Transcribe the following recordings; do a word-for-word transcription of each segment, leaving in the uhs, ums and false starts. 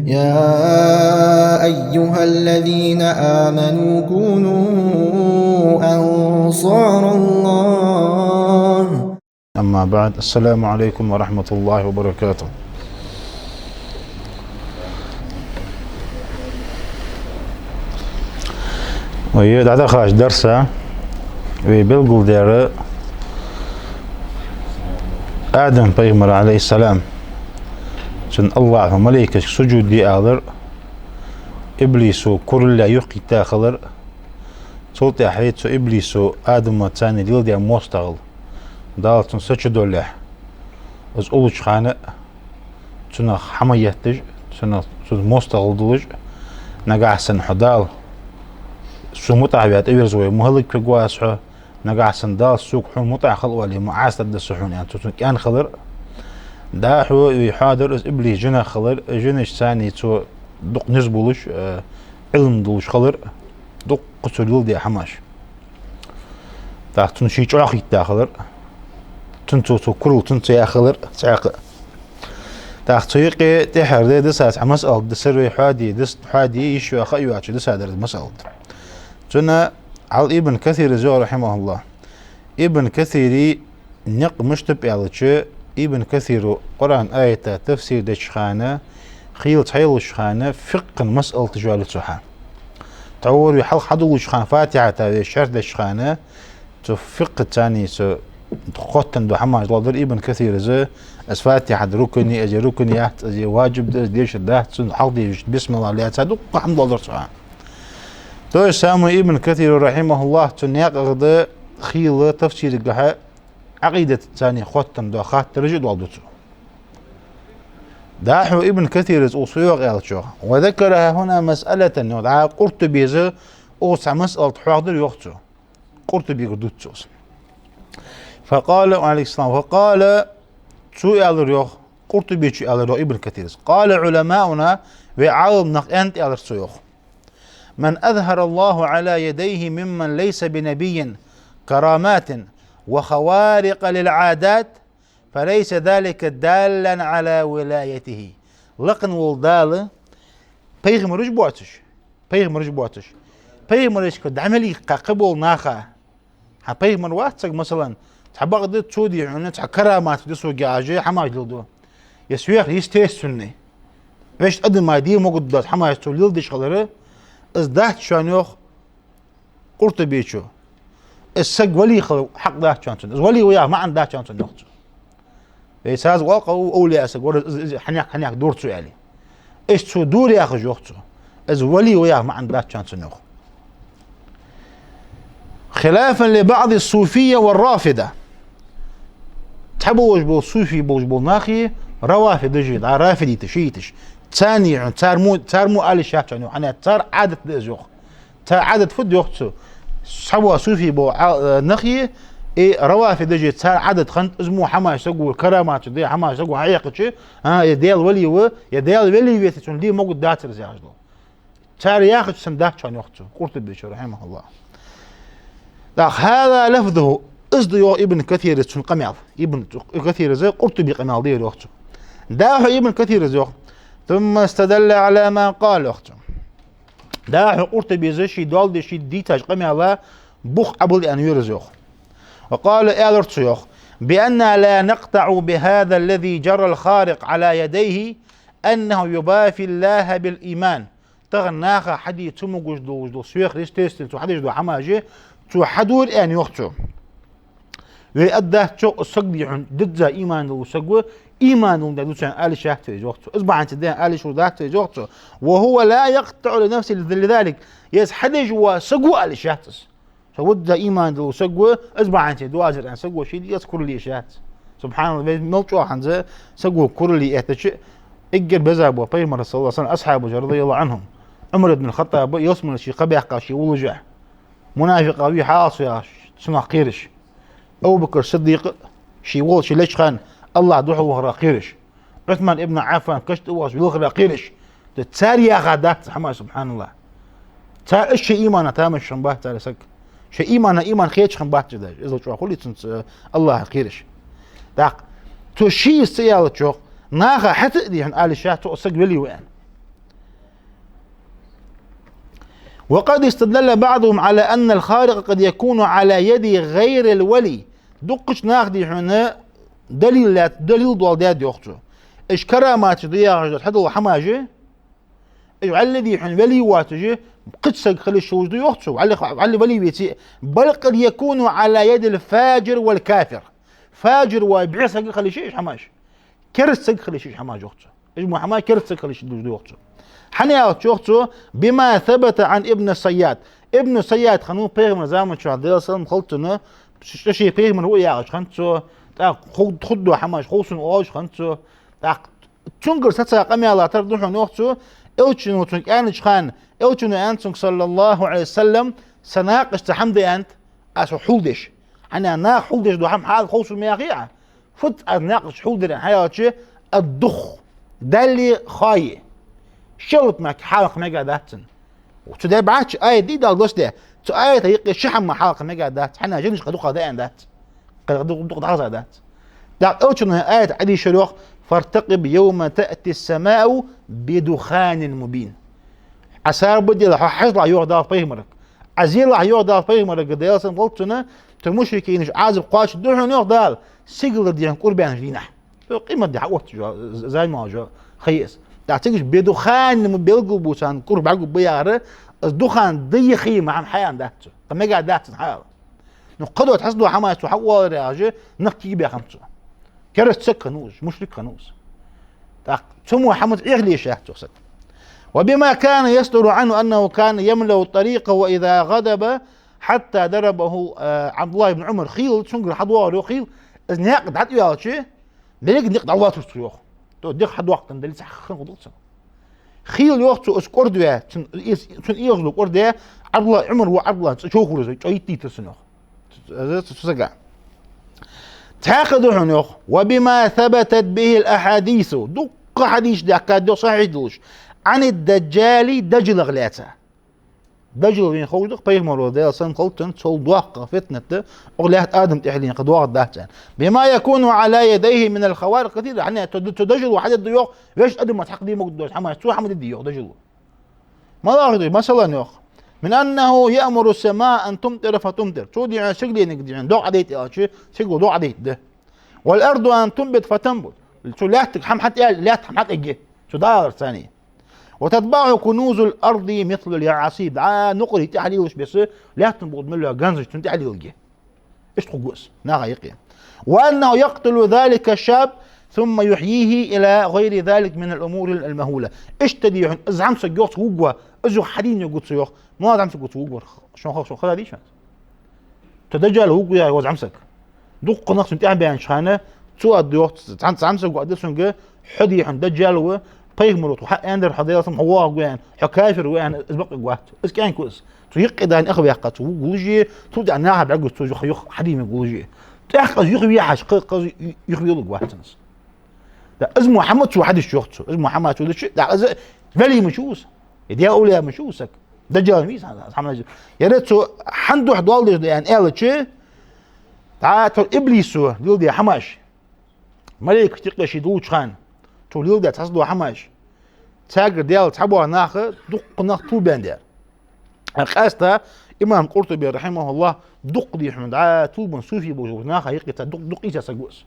يا أيها الذين آمنوا كونوا أنصار الله. أما بعد، السلام عليكم ورحمة الله وبركاته. Вай дӀадахача дарса вай белгалдер Адам пайхамар, عليه السلام, цунна АллахӀа малейкашка сужуд де аьлар, иблисо курал юхакхийтта хилар, цул тӀехьагӀа цу иблисо Адамаца цхьана леладаь моастагӀал Дала цунна сачудаллалехь, из уллача хана цунах хӀама етташ, цунах, цунна моастагӀал дуллаш, нагахьа санна хьо Дала, сона мутӀахьа ваь тӀаверзавой, ма хӀалаквергва аз хьо, нагахьа санна Дала сога хьона мутӀахьа хила оале, ма Ӏазап дергда со хьона, аьнна, цу цунна кӀаьнк хилар. ДӀахо вай хьоадар из иблис жинах хилар, из жинашца цхьана цо дукха низ болаш, э, Ӏилма долаш хилар, дукха цо леладаь хӀамаш. ТӀаккха цунна ший чӀоагӀа хийтта хилар. Цунна цо, цо курал цунна ца яь хилар цхьаькха. ТӀаккха цу юкъе тӀехьара дисаца цхьа масъала дисар вай хьоаде, дис-, хьоаде йиш йоаха а йоацаш дисадар масъала. Цунна Ӏал Ибн Касира йоах, رحمه الله. Ибн Касира никъ мишта ба аьлча, Ибн Касира Къуръан аята тафсир деча хана, хийла цхьайолча хана фикъхӀа масъалаташ йоалаю цо хьа. Тхьовра вай хьалха хьадоалача хана, Фатихьата вай шархь деча хана, цу фикъхӀаца цхьана цу хоттаденна дола хӀамаш доаладир Ибн Касира, из, из Фатихьа да рукн, из рукн яц, из важиб да, из дешар дац, цун хьалха дешаш бисмиллахӀ лаьца дукха хӀама доаладир цо хьа. То же самое Ибн Касира, رحمه الله, цу наькъах да хийла тафсирагахьа Ӏакъидатаца цхьана хоттаденна дола хаттараш а доаладу цо. ДӀахо Ибн Касира цо цо йоах аьлча йоах: وذكر ها هنا مسألة, йоах, дӀа Къуртубе из укхаза цхьа масъалат хьоахадир йоах цо. Къуртубегара дувц цо из. فقال, عليه السلام, فقال, цо аьлар йоах, Къуртубечо аьлар йоах Ибн Касира: قال علماؤنا, вай Ӏаламнах аьннад, аьлар цо йоах: من أظهر الله على يديه ممن ليس بنبي كرامات وخوارق للعادات فليس ذلك دالا على ولايته. Лакха вола Дала пайхамараш боацаш, пайхамараш боацаш, пайхамарашка дӀа мел йийккха кхыбола наха, хьа пайхамар вац саг, масала, цхьабакъда цо дийхьа хьона цхьа карамат да сога яхаш хӀамаш леладу. Е сверхъестественный, вешта адама де могут доаца хӀамаш цо леладеш хилар, из дац шоана йоах Къуртубечо. Из саг вали хила хьакъ дац шоана цунна. Из вали ва яха маӀан дац шоана цунна йоах цо. Вай цхьа воккха ва, овлияъ саг вар, из, из хьанех, хьанех дора цо аьле. Иштта цо дора яхаш йоах цо. Из вали ва яха маӀан дац шоана цунна йоах. خلافا لبعض الصوفية والرافضة. Цхьаболаш бола суфий болаш бола нахи, равафидаши, дӀа рафидиташ, шииташ. Царна хьона, цар мо, цар мо ала йиш яц шоана йоах, хӀана аьлча цар Ӏадат да из йоах. Цар Ӏадат фуд йоах цо? Цхьабола суфий бола Ӏа-, э, нахи, э, равафидаши цар Ӏадат хиннад, из мо хӀамаш саго, караматаш да хӀамаш саго хьаэккхача, а, е Даьла вали ва, е Даьла вали веце, цунна де могут дацар из яхаш дола. Цар яхача санна дац шоана йоах цо, Къуртубечо, رحمه الله. ТӀаккха هذا لفظه, из да йоах Ибн Касира цун къамаьл. Ибн Касира из Къуртубе къамаьл да ер йоах цо. ДӀахо Ибн Касира из йоах: ثم استدل على ما قال, йоах цо. ДӀахо Къуртубе из ший доаладеш, ший дийцача къамаьла бух Ӏобилла аьнна вера из йоах. وقال, аьлар цо йоах: بأنا لا نقطع بهذا الذي جرى الخارق على يديه أنه يبافي الله بالإيمان. Тахан наха хьаде ца могаш долаш дола сверхъестественный цо хьадеш дола хӀамаш, цо хьадора аьнна йоах цо. Вай аргдац йоах, из саг дий хьона дизза иман долаш саг ва, иман долаш да цо аьнна ала йиш яц вай из йоах цо. Из бахьанца да аьнна ала йиш дац вай из йоах цо. وهو لا يقطع لنفسه لذلك. Из хьадеш вола саг ала йиш яц из. Со визза иман долаш саг ва, из бахьанца дуазар аьнна саго ший дегӀаца курал е йиш яц. سبحان الله, вай мел чӀоагӀа хӀанз саго курал е эттача, эггара беза бола пайхамара, صلى الله عليه وسلم, асхьабаш, رضي الله عنهم. Ӏумар ибн Хаттаба ялсмале ше кхаъ баьккха ше воллашехь, мунафикъ вий хьалха со яхаш, цунах кхераш. Абу Бакр Сиддикъ ше волча, ше леча хана АллахӀ духьал вахарах кхераш. Ӏусман ибн Ӏаффан кашта вахаш велхарах кхераш. Де цар яха дац хӀама, سبحان الله. Цар, из шоай имана тамаш хинна бац цар саг. Шоай имана иман хеташ хинна бац даже. Иззал чӀоагӀа хулий цунца АллахӀах кхераш. ТӀаккха цо ший из ца аьлча йоах, наха хьаца а дий хьона ала йиш яц цо, из саг вали ва аьнна. وقد استدل بعضهم على أن الخارق قد يكون على يد غير الولي. Дуккхача наха дийхьуна далил лаьт-, далил доаладаьд йоах цо. Уж караматаш да яхаш да хьадола хӀамаш, уж вӀалла дийхьуна вали воацаш, кхыча саг хила йиш йолаш да йоах цо, вӀалла, вӀалла вали веце а. بل قد يكون على يد الفاجر والكافر. Фажир ва бӀеха саг хила йиш я уж хӀамаш. Кераста саг хила йиш я уж хӀамаш йоах цо. Уж мо хӀамаш кераста саг хила йиш долаш да йоах цо. ХӀана аьлча йоах цо, بما ثبت عن ابن الصياد. Ибн Сайяд хиннав пайхамара заман чухь, Даьла салам хилда цунна, ш-, ший пайхамар ва яхаш хиннад цо, тӀаккха ху-, хургдола хӀамаш ховсур оалаш хиннад цо, тӀаккха цунгара сацар къамаьл латтар да хьона йоах цо, Элчано цунга аьннача хана, Элчано аьннад цунга, صلى الله عليه وسلم, са накъашта цхьа хӀама да аьннад, аз хьулдеш. ХӀана наха хьулдеш дола хӀама хьалха ховсур ма яхий Ӏа? Фуд аз накъашта хьулдар аьнна хьаяьлча, الدخ, далле, хое. Шелпа мехка хьалха мегаргдац цунна. Цу даь баьча аят дий Дала доссадаь? Цу аята юкъе ши хӀама хьалха мегаргдац, хӀана жинаш кхы дукха да аьнна дац. Кхы ду-, дукха дӀахаза дац. ТӀаккха Элчано аят Ӏодийшар йоах: فارتقب يوم تأتي السماء بدخان مبين. Ӏа сагӀа бе, хьо хьажалахь йоах Дала пайхамарга. Ӏа зелахь йоах Дала пайхамарга, Даьла салам хилда цунна, цу мушрикаша Ӏазап кхоачаргда хьона йоах Дала, сигалара дийхьа кӀур баьннача дийнахьа. Цу къематди хьаотташ йола, з-, зама йола ха я из. ТӀаккха цига уж بدخان مبين белгалбу царна кӀур бӀаргагургба яхар, из духан да е хий ма хӀама хьааьннадац цо. Кхы мегаргдац цунна хьаала. Ну, кхыдола хьасдола хӀамаш цо хьаоалар яхаш, нах кегабаь хиннаб цо. Кераста саг хиннав из, мушрик хиннав из. ТӀаккха цу мо хӀамаца Ӏехалуш яц цо саг. وبما كان يصدر عنه أنه كان يملأ الطريق وإذا غضب حتى ضربه, э, عبد الله بن عمر. Хийла цунгара хьадоагӀар йоах, хийла из наькъа дӀатӀаваьлча, берригаш никъ дӀалоацар цо йоах. То дегӀ хьадоаккхаш дале, цхьа хӀама хургдолаш цунна. Хийла йоах цо из кӀордаваь, цун, из, цун эгӀазло кӀордаь, Ӏабдуллахь, Ӏумар ва Ӏабдуллахь цӀа човхавир из, чӀоагӀа йиттийтар цунна йоах. Из цу сага. Цхьаькха да хьона йоах, وبما ثبتت به الأحاديث. Дуккха хьадисаш даьхкад йоах сахьихь долаш. عن الدجال, Даджалах лаьца. Даджал вайна ховш да-кх, пайхамара, Даьла салам хилда цунна, цул доккха фитнат да, укх лаьтта Адама тӀехьленна кхы доагӀаргдац аьнна. بما يكون على يديه من الخوارق الكثيرة. ХӀана, цу, цу Даджало хьадергда йоах, вешта адамашта хьакхадийта мегаш дола хӀамаш цо хьадергда йоах Даджало. МалагӀа да, масала йоах: من أنه يأمر السماء أن تمطر فتمطر. Цо дийхьа сигаленга дийхьа догӀа Ӏодайта аьлча, сигало догӀа Ӏодайтаргда. والأرض أن تنبت فتنبت. Цо лаьттага хӀама хьатӀаяле, лаьтта хӀама хьатӀаэгге, цо дӀааларца цхьана. وتتبعه كنوز الأرض مثل اليعاصيب. ДӀа нукъарий тӀехьалелаш беса, лаьттан букъа мел йола ганзаш цунна тӀехьалеларгья. Иштта хургва из наха юкъе. وأنه يقتل ذلك الشاب ثم يحييه إلى غير ذلك من الأمور المهولة. Иштта дийхьа из зӀамсаг йоах цо вувргва, из юха хьадийна вергва цо йоах. Мала зӀамсаг ва цо вувргвар, шоана ха-, шоана хезадий шоана? Цу Даджало вувргва йоах из зӀамсаг. Дуккха нах цунна тӀехьа баьннача хана, цо аргда йоах, цхьан-, цхьан зӀамсаго аргда цунга: хьо дийхьа Даджал ва, пайхамара тхо хьааьннадар хьо, Даьла салам, хьо воагӀаргва аьнна, хьо кафир ва аьнна, из бакъ вергвац. Из кӀаьнк ва из. Цо юкъе даьнна ах ваьккха, цо вувргволаш, цул тӀехьа наха бӀаргагуш цо юха, юха хьадийна вергволаш. ТӀаккха из юхавехьаш, кхы, кхы из юхавеларгвац цунна из. Да, из мо хӀама цо хьадеш йоах цо. Из мо хӀама цо деш, да, из вали мича ва из? Е даь овлияъ мича ва из саг? Даджал ма вий из хӀама. Яра цо хьан духьа доал деш да аьнна аьлча, дӀа цу иблисо леладаь хӀамаш, малейкаш тикъе ший дулча хана, цо леладаь цхьацца дола хӀамаш, царгара даьлла цхьабола наха, дуккха нах тилбендаь. Къаьстта имам Къуртуби, رحمه الله, дуккха дийхьа хьона дӀа тилбенна суфий болча наха юкъе цхьа дукх-, дукха ийца саг ва из.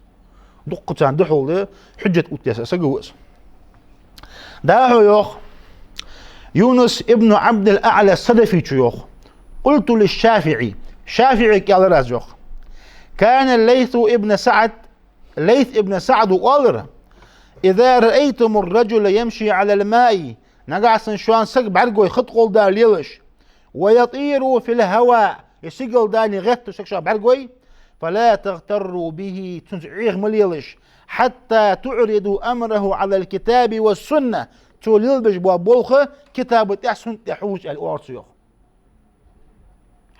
Дуккха царна духьал хьуджат оттадаь саг ва из. ДӀахо йоах, Юнус ибн Ӏабдул-АӀла ас-Садафичо йоах: قلت للشافعي, ШафиӀийга аьлар аз йоах: كان الليث ابن سعد, Лайс ибн СаӀда оалар: إذا رأيتم الرجل يمشي على الماء, нагахьа санна шоана саг бӀаргагой хи тӀа гӀолла дала лелаш, ويطير في الهواء, е сигала дала гӀерташ саг шоана бӀаргагой, فلا تغتروا به, цунца Ӏеха ма лелаш, حتى تعرضوا أمره على الكتاب والسنة, цо лелабеш бола болх китаба тӀа, суннат тӀа хьулча аьле оалар цо йоах.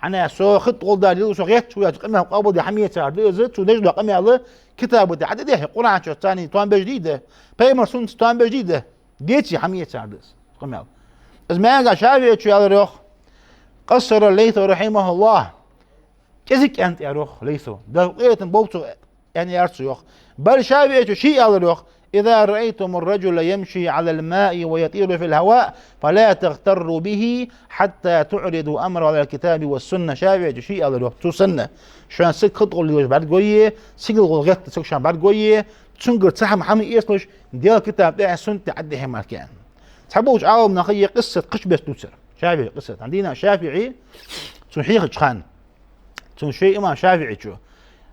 ХӀана, со хи тӀа гӀолла дала лелаш, со гӀерташ ва яхача къамаьл къоабалде хӀама яцар да из, цо деш дола къамаьл китаба тӀа хьатӀадехьа, Къуръан чу царна тоам беш дий да, пайхамара суннатаца тоам беш дий да, деце хӀама яцар да из къамаьл. Из маьнга ШафиӀийчо аьлар йоах: قصر الليث رحمه الله. КӀезига аьннад аьлар йоах Лайсо. Дала къахетам болба цох аьнна аьлар цо йоах. Бал ШафиӀийчо ше аьлар йоах: إذا رأيتم الرجل يمشي على الماء ويطير في الهواء فلا تغتروا به حتى تعرضوا أمره على الكتاب والسنة. ШафиӀийс ший аьлар йоах, цо санна. Шоана саг хи тӀа гӀолла лелаш бӀаргагойя, сигала гӀолла гӀерташ саг шоана бӀаргагойя, цунгара цхьа хӀама хьа ма эцалаш, Даьла китаба тӀа, суннат тӀа Ӏодехьа мара кхы. Цхьаболча Ӏаламнаха ер къиссат кхыча беса дувцар. ШафиӀий къиссат. ХӀана дийна ШафиӀий, цун хьехача хана, цун ший имам ШафиӀийчо,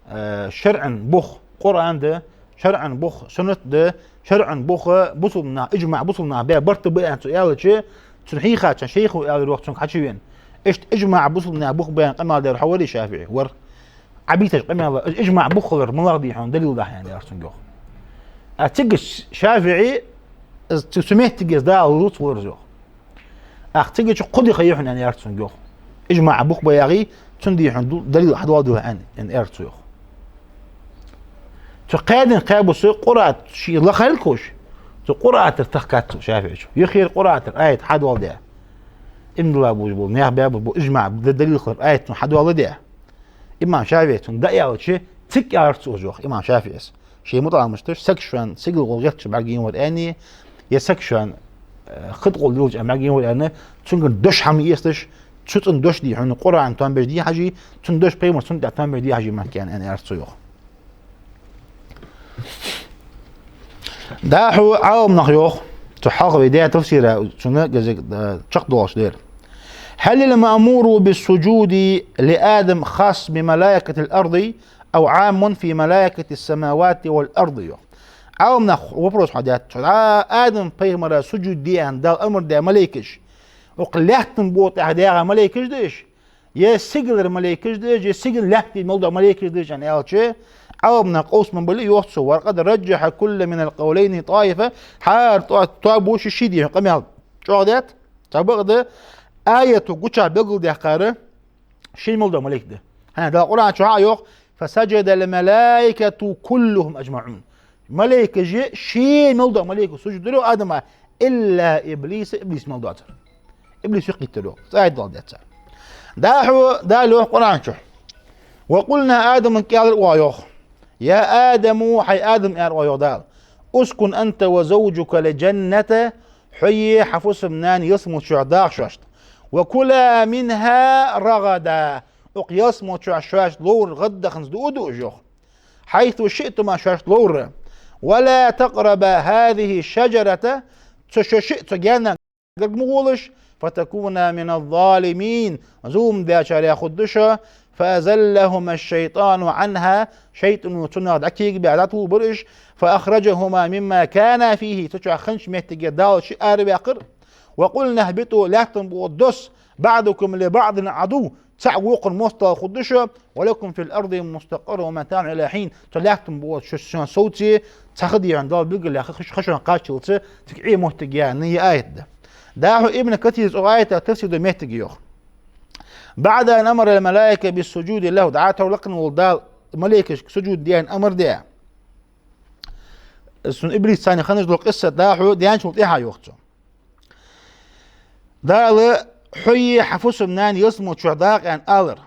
э, шарӀан бух Къуръан да, шарӀан бух суннат да, шарӀан бух бусалба наха, иджмаӀ бусалба наха баь барт ба аьнна цо аьлча, цун хьехача шайхо аьлар йоах цунга хьачувена: «Иштта иджмаӀ бусалба наха бух ба аьнна къамаьл дер хьо варий, ШафиӀий?» «Вар». «Ӏа бийцача къамаьла, из иджмаӀ бух хилар малагӀа да хьона далил дӀахьа?» — аьнна аьлар цунга йоах. А цига ШафиӀий, из цу, цу моттиге из Дала луц вар из йоах. Ах, цига чу кхо ди ха я хьона, аьнна аьлар цунга йоах. ИджмаӀ бух ба яхий, цунна дий хьона ду-, далил хьадоаладелахь, аьнна, аьнна аьлар цо йоах. Цу кхаь ден кхаь бус Къуръан ший лахалкхуш, цу Къуръан тӀара тахкад цо ШафиӀийчо. Юхера Къуръан тӀара аят хьадоаладаь. Имдала бужа бола, нах баьбуш бола, иджмаӀ да-, далил хилар аят цунна хьадоаладаь. Имам ШафиӀийс цунга дӀааьлча, цига аьлар цо йоах, имам ШафиӀийс. Ший мутаӀаламашта, саг шоана сигала гӀолла гӀерташ бӀаргагойя вар аьнна, е саг шоана, э, хи тӀа гӀолла лелаш бӀаргагойя вар аьнна, цунгара дош хьа ма эцалаш, цу цӀен дош дий хьона Къуръан тӀа беш дий хьажий, цун дош пайхамара суннат тӀа беш дий хьажий мара кхы, аьнна аьлар цо йоах. ДӀахо Ӏаламнаха йоах, цу хьалха вай даь тафсира, цунна гезиг, э, чакхдоалаш дера. هل المأمور بالسجود لآدم خاص بملائكة الأرض أو عام في ملائكة السماوات والأرض, йоах. Ӏаламнаха вопрос хьадаьд: цу Адам пайхамара сужуд де аьнна Дала амар даь малейкаш, укх лаьттан букъа тӀа дагӀа малейкаш да уж, е сигалара малейкаш да уж, е сигала лаьтта мел дола малейкаш да уж аьнна аьлча, Ӏаламнаха къовсам бале, йоах цо: وقد رجح كل من القولين طائفة, хӀара то-, тоабо ший-ший дий хьона къамаьл чӀоагӀдаьд. Цхьабакъда, аято гуча белгалдаьккхар ший мел дола малейк да. ХӀана, Дала Къуръан чу хьа йоах: فسجد الملائكة كلهم أجمعون. Малейкаш ший мел дола малейко сужуд дир йоах Адама, إلا إبليس, иблис мел доацар. Иблис юхакхийттар йоах. Цу аят доаладаьд цар. ДӀахо Дала йоах Къуръан чу: وقلنا لآدم, кӀалхар оаха йоах: يا آدم, хӀай Адам, аьлар оаха йоах Дала, اسكن أنت وزوجك الجنة, хьои хьа фусам-нанеи ялсмала чу даха шоашта. وكلا منها رغدا, укх ялсмала чу шоашта ловра гӀаддаханза дуа дуаш йоах. حيث شئتما, шоашта ловра. ولا تقربا هذه الشجرة, цу шо шиъ цу гаьна гарга ма гӀолаш, فتكونا من الظالمين, зулам даьчарех хургда шо. فأزلهما الشيطان عنها, шайтӀано цунах дӀакегабаь дӀатӀавоалабир уж. فأخرجهما مما كانا فيه, цу чу хиннача моттигера Дала шиъ араваьккхар. وقلنا اهبطوا, лаьттан букъа досса, بعضكم لبعض عدو, цаӀ вокхунна моастагӀал хургда шо, ولكم في الأرض مستقر ومتاع إلى حين, цу лаьттан букъа шо шоана совций, цхьа ха дий хьона Дала билгалъяь, ха шоана кхаччалца, цига Ӏе моттиг я аьнна, ер аят да. ДӀахо Ибн Касира цу аята тафсир ду моттиг йоах: بعد أن أمر الملائكة بالسجود له, дӀа товр лакхана вола Дала малейкашка сужуд де аьнна амар даь. Цун иблисаца хинна дола къиссат дӀахо даьнначул тӀехьагӀа йоах цо. Дала хьои хьа фусам-нанеи ялсмала чу даха аьнна алар.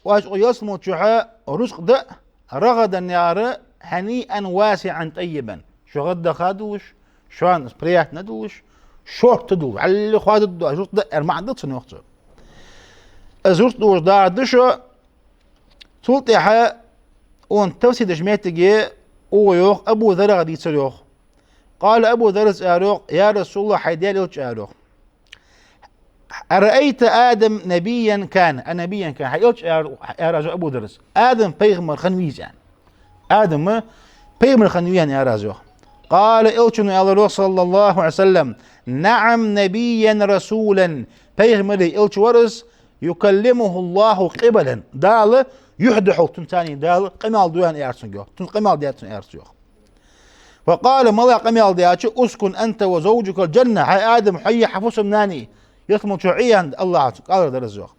Оаш укх ялсмала чу рузкъа даа, رغدا яхар هنيئا واسعا طيبا. Шо гӀаддаха долаш, шоана приятно долаш, шортта долаш, хьалхе хоададда, рузкъа даа аьнна маӀан да цун, йоах цо. Из рузкъа долаш дахаргда шо, цул тӀехьагӀа цун тафсир деча моттиге укхо йоах, Абу Зарра дийцар йоах. قال أبو ذر, аьлар йоах: يا رسول الله, хӀай Даьла элча, аьлар йоах, أرأيت آدم نبيا كان أنبيا كان. ХӀай элча, аьлар, аьлар йоах Абу Зарра, Адам пайхамар хиннавий из аьнна. Адам пайхамар хиннавий аьнна, аьлар йоах. قال, элчано аьлар йоах, صلى الله عليه وسلم: نعم نبيا رسولا. Пайхамарий элча вар из, يكلمه الله قبلا. Дала юхь духьал цунца Дала къамаьл ду аьнна, аьлар цунга йоах. Цунца къамаьл даьд цунна, аьлар цо йоах. وقال, малагӀа къамаьл даьча: اسكن أنت وزوجك الجنة. ХӀай Адам, хьои хьа фусам-нанеи ялсмала чу Ӏе аьнна, АллахӀа цунга аьлар дар из йоах.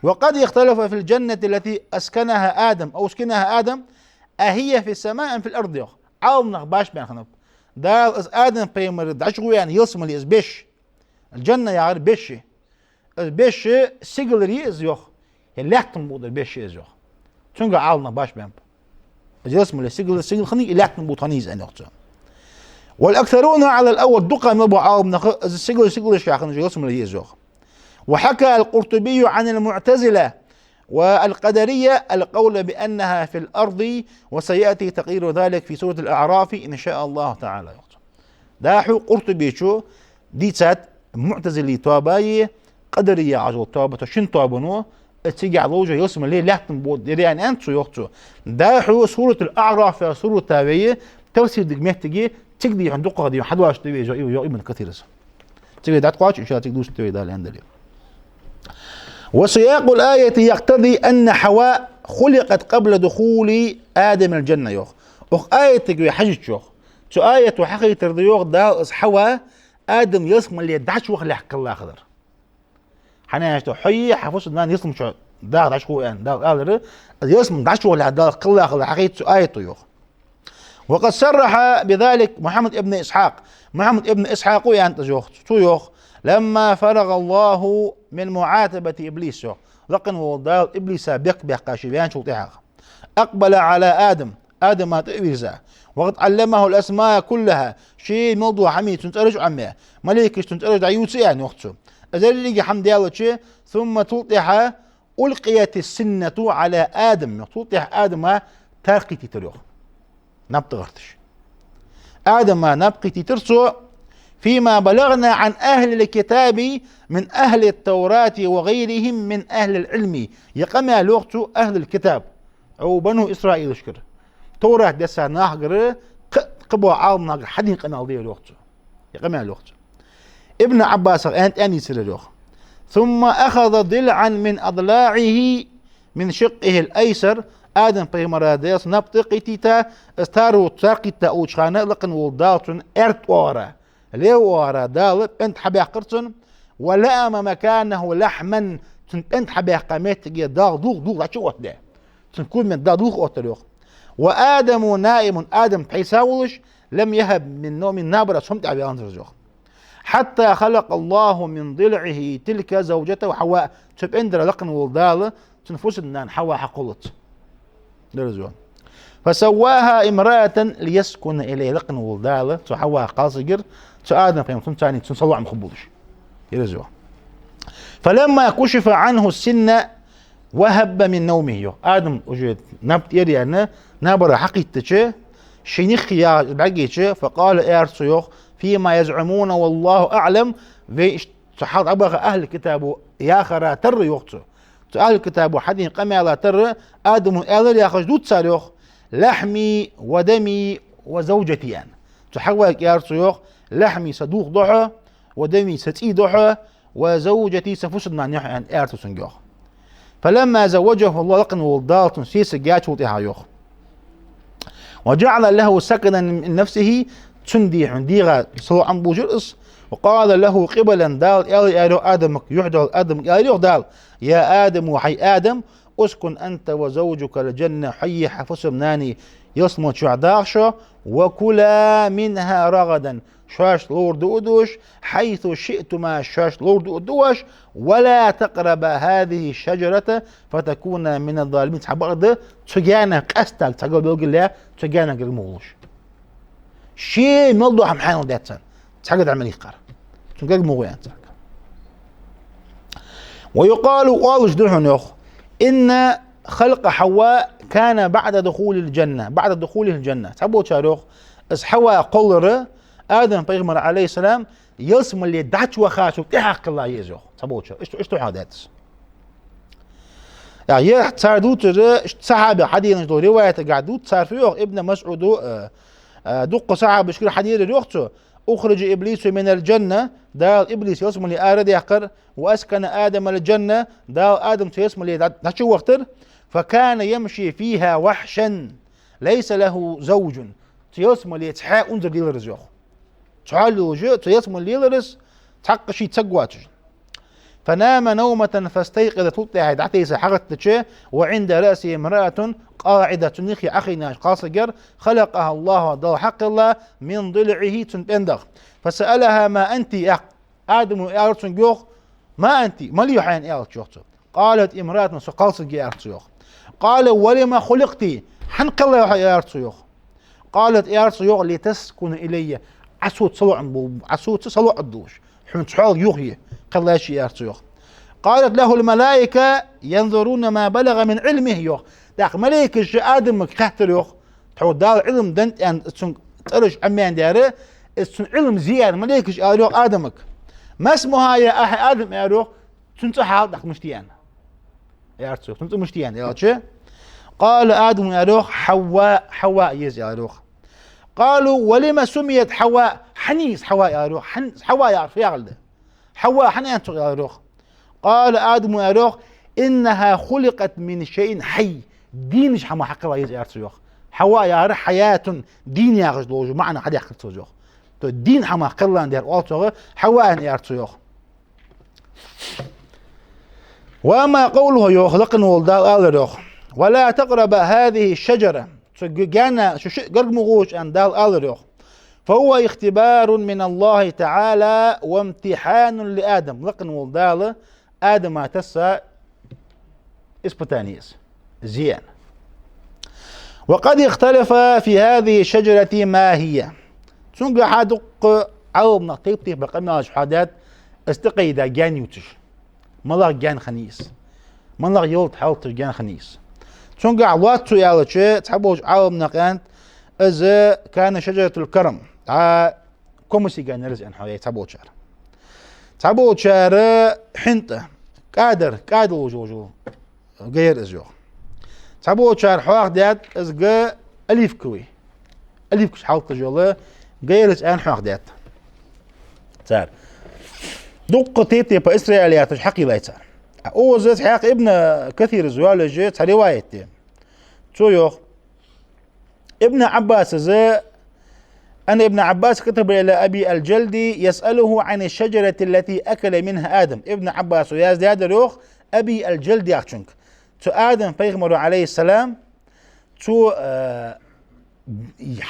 وقد اختلفا في الجنة التي أسكنها آدم أو أسكنها آدم أهي في السماء أم في الأرض, йоах. Ӏаламнах башха баьнна хиннаб. Дала из Адам пайхамар дӀачугӀо аьнна ялсмале из беш, аль-джанна яхар беш я. Из беш сигалара я из, йоах, е лаьттан букъа тӀара беш я из, йоах. Цунга Ӏаламнах башха баьннаб. Из ялсмале сигала, сигала хиннай, е лаьттан букъа тӀа хиннай из аьнна, йоах цо. والأكثرون على الأول, дукха мел бола Ӏаламнаха, из сигала, сигалашка хинна ялсмале я из, йоах. وحكى القرطبي عن المعتزلة والقدرية القول بأنها في الأرض، وسيأتي تقرير ذلك في سورة الأعراف إن شاء الله تعالى, йоах цо. ДӀахо Къуртубечо дийцад муӀтазилий тоабаи къадарияи яхаш йола тоаба, цу шин тоабано, э, цигахь ловш ялсмале лаьттан бода деррига аьннад цо, йоах цо. ДӀахо Суратуль-АӀраф яха сурата вай, тафсир дика моттиге, цига дийхьа, дукхагӀа дийхьа хьадоагӀаш да вай, йоах, йоах Ибн Касира. Цига вай дӀатӀакхоач, иншаАллахӀ, цига дувцаргда вай, Дала аьнна дале. وسياق الآية يقتضي أن حواء خلقت قبل دخول آدم الجنة, йоах. Укх аятага вай хьежача, йоах, цу аято хьахайтар да, йоах, Дала из Хьава Адам ялсмале дӀачувахалехь кхелла хилар. ХӀана аьлча, хьои хьа фусам-нанеи ялсмала чу даха дӀачугӀо аьнна Дала алар, из ялсмале дӀачувахалехь Дала кхелла хилар хьахайт цу аято, йоах. وقد صرح بذلك محمد بن إسحاق. Мухьаммад ибн Исхьакъо аьннад из, йоах. Цо йоах: لما فرغ الله من معاتبة إبليس, йоах. Лакхавола Дала Иблиса бехк баьккха ше ваьнначул тӀехьагӀа, أقبل على آدم, Адама тӀа а вийрза. وقد علمه الأسماء كلها, ше мел дола хӀама цунна цӀераш а Ӏомаяь, малейкашта цунна цӀераш дӀаювца а яьнна, йоах цо. Из еррига хӀама даьлча, ثم, цул тӀехьагӀа, ألقيت السنة على آدم, йоах, цул тӀехьагӀа Адама тар кхийттар, йоах, наб тӀа гӀерташ. Адама наб кхийттар цо, فيما بلغنا عن أهل الكتاب من أهل التوراة وغيرهم من أهل العلم. Ер къамаьл, йоах цо, ахӀлул-китаб, укх бану Исраилашкара, Товрат дессача нахагара, кхы, кхыбола Ӏаламнахагара хьадена къамаьл да ер, йоах цо. Ер къамаьл, йоах цо. Ибн Ӏаббасах аьнна тӀа аьнна дийцар ер, йоах: ثم أخذ ضلعا من أضلاعه من شقه الأيسر. Адам пайхамара Дала цун наб тӀа кхийттийта, из таро цар кхийтта уллача хана лакхавола Дала цун аьрда оагӀора, левый оагӀора Дала пӀенда хьабаьккхар цун, ولأم مكانه لحما, цун пӀенда хьабаьккха моттиге дагӀа дулх-дулх дӀачу а оттадаь, цун кулмет дагӀа дулх оттар, йоах. وآدم نائم, Адам тхьайса волаш, لم يهب من نومه, набарах цхьа хӀама тӀехваьннадар из, йоах. حتى خلق الله من ضلعه تلك زوجته حواء. Цу пӀендара лакхавола Дала цун фусам-нана Хьава хьакхоллац. Дерзо. فسواها امرأة ليسكن إليها. Лакхавола Дала цу Хьава кхалсаг яьр, цу Адам пайхамара цунца цун салоӀам хургболаш. Дерзо. فلما كشف عنه السنة وهب من نومه, йоах. Адам уже наб тӀера яьнна, набарах хьакхийттача, ший ниххе ягӀаш бӀаргайча, فقال, аьлар цо, йоах: فيما يزعمون والله أعلم, вай иш-, цу хьалха дӀабаха ахӀлул-китабо яхара тарра, йоах цо. Цу ахӀлул-китабо хьадена къамаьла тарра, Адамо аьлар яхаш дувц цар, йоах: لحمي ودمي وزوجتي, аьнна. Цу Хьавага аьлар цо, йоах: لحمي, са дулх да хьо, ودمي, са цӀий да хьо, وزوجتي, са фусам-нана я хьо, аьнна, аьлар цо цунга, йоах. فلما زوجه الله, лакхавола Дала цунна сесаг яьчул тӀехьагӀа, йоах. وجعل له سكنا من نفسه, цун дий хьона дегӀа салоӀам болаш яьр из. وقال له قبلا, Дала аьлар, аьлар, йоах, Адамага, юхь долча Адамага аьлар, йоах, Дала: يا آدم, хӀай Адам, اسكن أنت وزوجك الجنة, хьои хьа фусам-нанаи ялсмала чу даха шо, وكلا منها رغدا, шоашта ловр дуа а дуаш, حيث شئتما, шоашта ловр дуа а дуаш, ولا تقربا هذه الشجرة فتكونا من الظالمين. Цхьабакъда, цу гаьнах къаьстта, цхьа гал белгалъяь, цу гаьнах гарга ма гӀолаш. Ше мел дола хӀама хьаьнал дац царна, цхьа гал дӀа мел йихкъар. Цунна гарга ма гӀо, аьннад царга. ويقال, оалаш да хьона, йоах, إن خلق حواء كان بعد دخول الجنة, بعد دخوله الجنة. Цхьаболчар йоах, из Хьава кхоллар Адам пайхамар, عليه السلام, ялсмале дӀачувахачул тӀехьагӀа кхелла я из, йоах цхьаболчар. Иштта, иштта хьадоагӀа дац. Я, ер цар дувцар, иштта сахьабех хьаденаш дола риваятагахь дувц цар, фу йоах, Ибн МасӀуда, э, э, дуккха сахьабашкара хьадийцар, йоах цо: أخرج إبليس من الجنة, Дала Иблис ялсмале арадаьккхар, وأسكن آدم الجنة, Дала Адам цу ялсмале дӀа-, дӀачувахийтар, فكان يمشي فيها وحشا ليس له زوج. Цу ялсмале цхьаь унзара лелар из, йоах. Цхьоалла йолаш, цу ялсмале лелар из, цхьаккха ший саг воацаш. فنام نومة فاستيقظ, цул тӀехьагӀа дӀатайса хьагӀаттача, وعند رأسه امرأة قاعدة, цун ниххе Ӏохайна кхалсаг яьр, خلقها الله, Дала хьакхелла, من ضلعه, цун пӀендах. فسألها: ما أنت, йоах, Адамо аьлар цунга, йоах: ما أنت, мала я хьо, аьнна, аьлча, йоах цо. قالت امرأة, со кхалсаг я, аьлар цо, йоах. قال: ولم خلقت, хӀана кхеллай хьо, аьлар цо, йоах. قالت, аьлар цо, йоах: لتسكن إلي, Ӏа соца салоӀам бу, Ӏа соца салоӀам долаш, хьона цхьоалга юхае кхелла я ше, аьлар цо, йоах. قالت له الملائكة ينظرون ما بلغ من علمه, йоах. ТӀаккха малейкаша Адамага хаьттар, йоах, тхьо Дала Ӏилма денна аьнна, цун цӀераш Ӏомаяьннаяр, из цун Ӏилма зе аьнна, малейкаша аьлар, йоах, Адамага: ما اسمها يا أخي آدم, аьлар, йоах, цун цӀи хьал тӀаккха мишта я аьнна. Аьлар цо, цун цӀи мишта я аьнна аьлча, قال آدم, аьлар, йоах, حواء, Хьава я из, аьлар, йоах. قالوا: ولم سميت حواء؟ Хьан из Хьава, аьлар, йоах, хьан, Хьава яхар фу яхилга да? Хьава хьан аьннад цох, аьлар, йоах. قال آدم, аьлар, йоах: إنها خلقت من شيء حي. Дийнаш хӀамах хьакхелла я из, аьлар цо, йоах. Хьава яхар حياة, дийна яхаш долаш маӀан хьадаьккхар цо, йоах. То дийна хӀамах кхелла да ер, оал цох, Хьава аьнна, аьлар цо, йоах. وأما قوله, йоах, лакхаволча Дала аьлар, йоах: ولا تقربا هذه الشجرة. Цу г-, гаьна шу шиъ гарга ма гӀо аьнна Дала аьлар, йоах. فهو اختبار من الله تعالى وامتحان لآدم. Лакхаволча Дала Адама тесса испытани я из, зе аьнна. وقد اختلف في هذه الشجرة ما هي. Цунгахьа дуккха Ӏаламнаха тайп-тайпара къамаьлаш хьоахадаьд, из тӀакхайда гаьна ювцаш. МалагӀа гаьна хиннай из? МалагӀа ялат хьалаташ гаьна хиннай из? Цунгахьа лоацца аьлча, цхьаболча Ӏаламнаха аьннад, из كان شجرة الكرم. ДӀа комаьрса гаьна яр из аьнна хьоахадаьд цхьаболчар. Цхьаболчар хьинтӀа, кӀадар, кӀадар лужулжул га яр из, йоах. Цхьаболчар хьоахадаьд из га оливковый, оливкаш хьалаташ йола га яр из аьнна хьоахадаьд цар. Дуккха тайп-тайпара исраилияташ хьакхеллай цар. Укхаза цхьаькха Ибн Касира йоалаеш цхьа риваят я. Цо йоах: Ибн Ӏаббаса, أن ابن عباس كتب إلى أبي الجلد يسأله عن الشجرة التي أكل منها آدم. Ибн Ӏаббаса яздаьдар, йоах, Аби аль-Джалд яхачунга. Цу Адам пайхамара, عليه السلام, цо, э,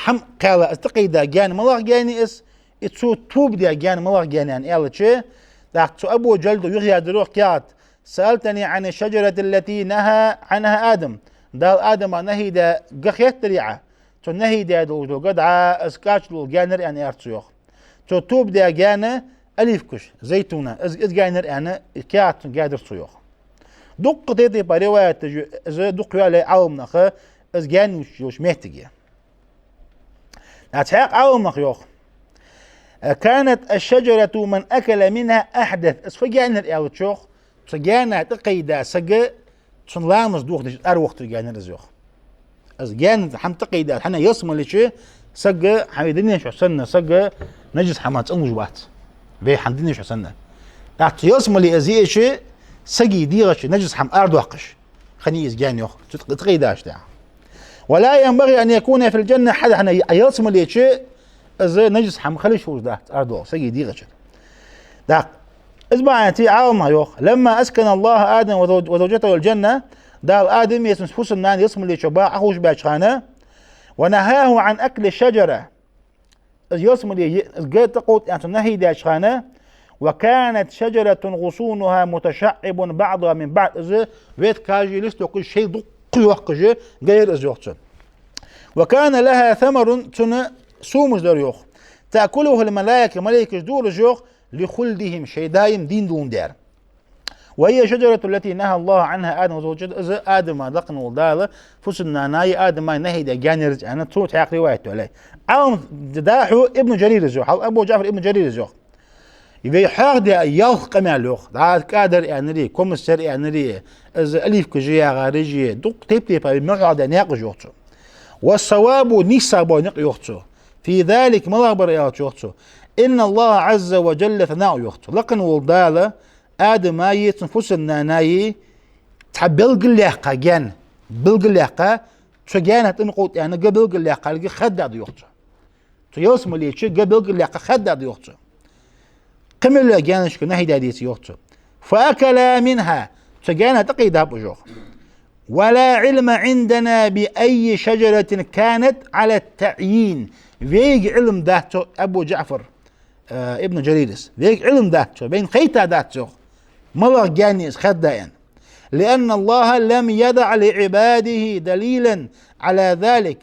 хӀама кхаьлла, из тӀакхайда гаьна малагӀа гаьна я из, и цо тоба даь гаьна малагӀа гаьна я аьнна аьлча, тӀаккха цу Абу Джалда юха яздаьр, йоах, каьхат: سألتني عن الشجرة التي نهى عنها آدم. Дала Адама нахьи даь га хеттарий Ӏа? Цо нахьи даь долаш дола га дӀа из кӀаьча дола гаьна яр аьнна, аьлар цо, йоах. Цо тоба даь гаьна оливкаш, зайтуна, из, из гаьна яр аьнна, каьхат цунга яздаьр цо, йоах. Дуккха тайп-тайпара риваяташ я, из дукха йоалаяьй Ӏаламнаха, из гаьна ювцаш йолча моттиге. ТӀаккха цхьаькха Ӏаламнаха йоах: كانت الشجرة من أكل منها أحدث. Из фу гаьна яр аьлча, йоах, цу гаьна тӀакхайда саг цун ламаз дохадеш аравохийташ гаьна яр из, йоах. Из гаьна хӀама тӀакхайда, хӀана, ялсмале чу саг, хӀама динаш хьо санна, саг нажас хӀамах цӀенлуш вац. Вай хӀама динаш хьо санна. ТӀаккха цу ялсмале из йиача, сага дегӀа чу нажас хӀама арадоаккхаш хиннай из гаьна, йоах, цу тӀакхайдача тӀехьа. ولا ينبغي أن يكون في الجنة حدث. ХӀана, ялсмале чу из нажас хӀама хила йиш йолаш дац арадоаккхаш сага дегӀа чу. ТӀаккха из бахьан долаш Ӏаламнаха йоах: لما أسكن الله آدم وزوج-، وزوجته الجنة, Дала Адама а цун фусам-нанас ялсмале чу баха Ӏоховшабаьча хана, ونهاه عن أكل الشجرة, из ялсмале е-, из га тӀакховда аьнна цунна нахьи даьча хана, وكانت شجرة غصونها متشعب بعضها من بعض. Из веткаш а, листокаш а шоайла дукха йоаккхаш га яр из, йоах, цун. وكان لها ثمر, цун сомаш дар, йоах. تأكله الملائكة, малейкаш дора уж, йоах, لخلدهم, шоай даим дийна долаш дар. وهي الشجرة التي نهى الله عنها آدم وزوجته, из Адама, лакхаволча Дала, фусам-нанас а Адамас а нахьи даь гаьна яр из аьнна, цо цхьаькха риваят йоалаяьй. Ӏаламнаха дӀахо Ибн Джарира йоах, хьал Абу ДжаӀфар Ибн Джарира йоах. Вай хьоахадаь ялх къамаьл, йоах, дӀа кӀадар аьннараш, комаьрса аьннараш, из оливкаш яхараш, дукха тайп-тайпара вай мел хьоахадаь наькъаш, йоах цо. والصواب, нийсса бола никъ, йоах цо, في ذلك, малагӀа бар аьлча, йоах цо, أن الله عز وجل, ثناء, йоах цо, лакхаволча Дала Адамас а цун фусам-нанас а цхьа белгалъяьккха гаьна, белгалъяьккха, цу гаьнах тӀа ма кховда аьнна, га белгалъяьккхалга хадда да, йоах цо. Цу ялсмале чу га белгалъяьккха хадда да, йоах цо. Кхы мел йолча гаьнашка нахьи даь деце, йоах цо. فأكلا منها, цу гаьнах тӀакхайдаб уж, йоах. ولا علم عندنا بأي شجرة كانت على التعيين. Вайга Ӏилма дац, йоах Абу ДжаӀфар, э, Ибн Джарирас. Вайга Ӏилма дац, йоах, вайна хайтадац, йоах, малагӀа гаьна я из хадда аьнна. لأن الله لم يضع لعباده دليلا على ذلك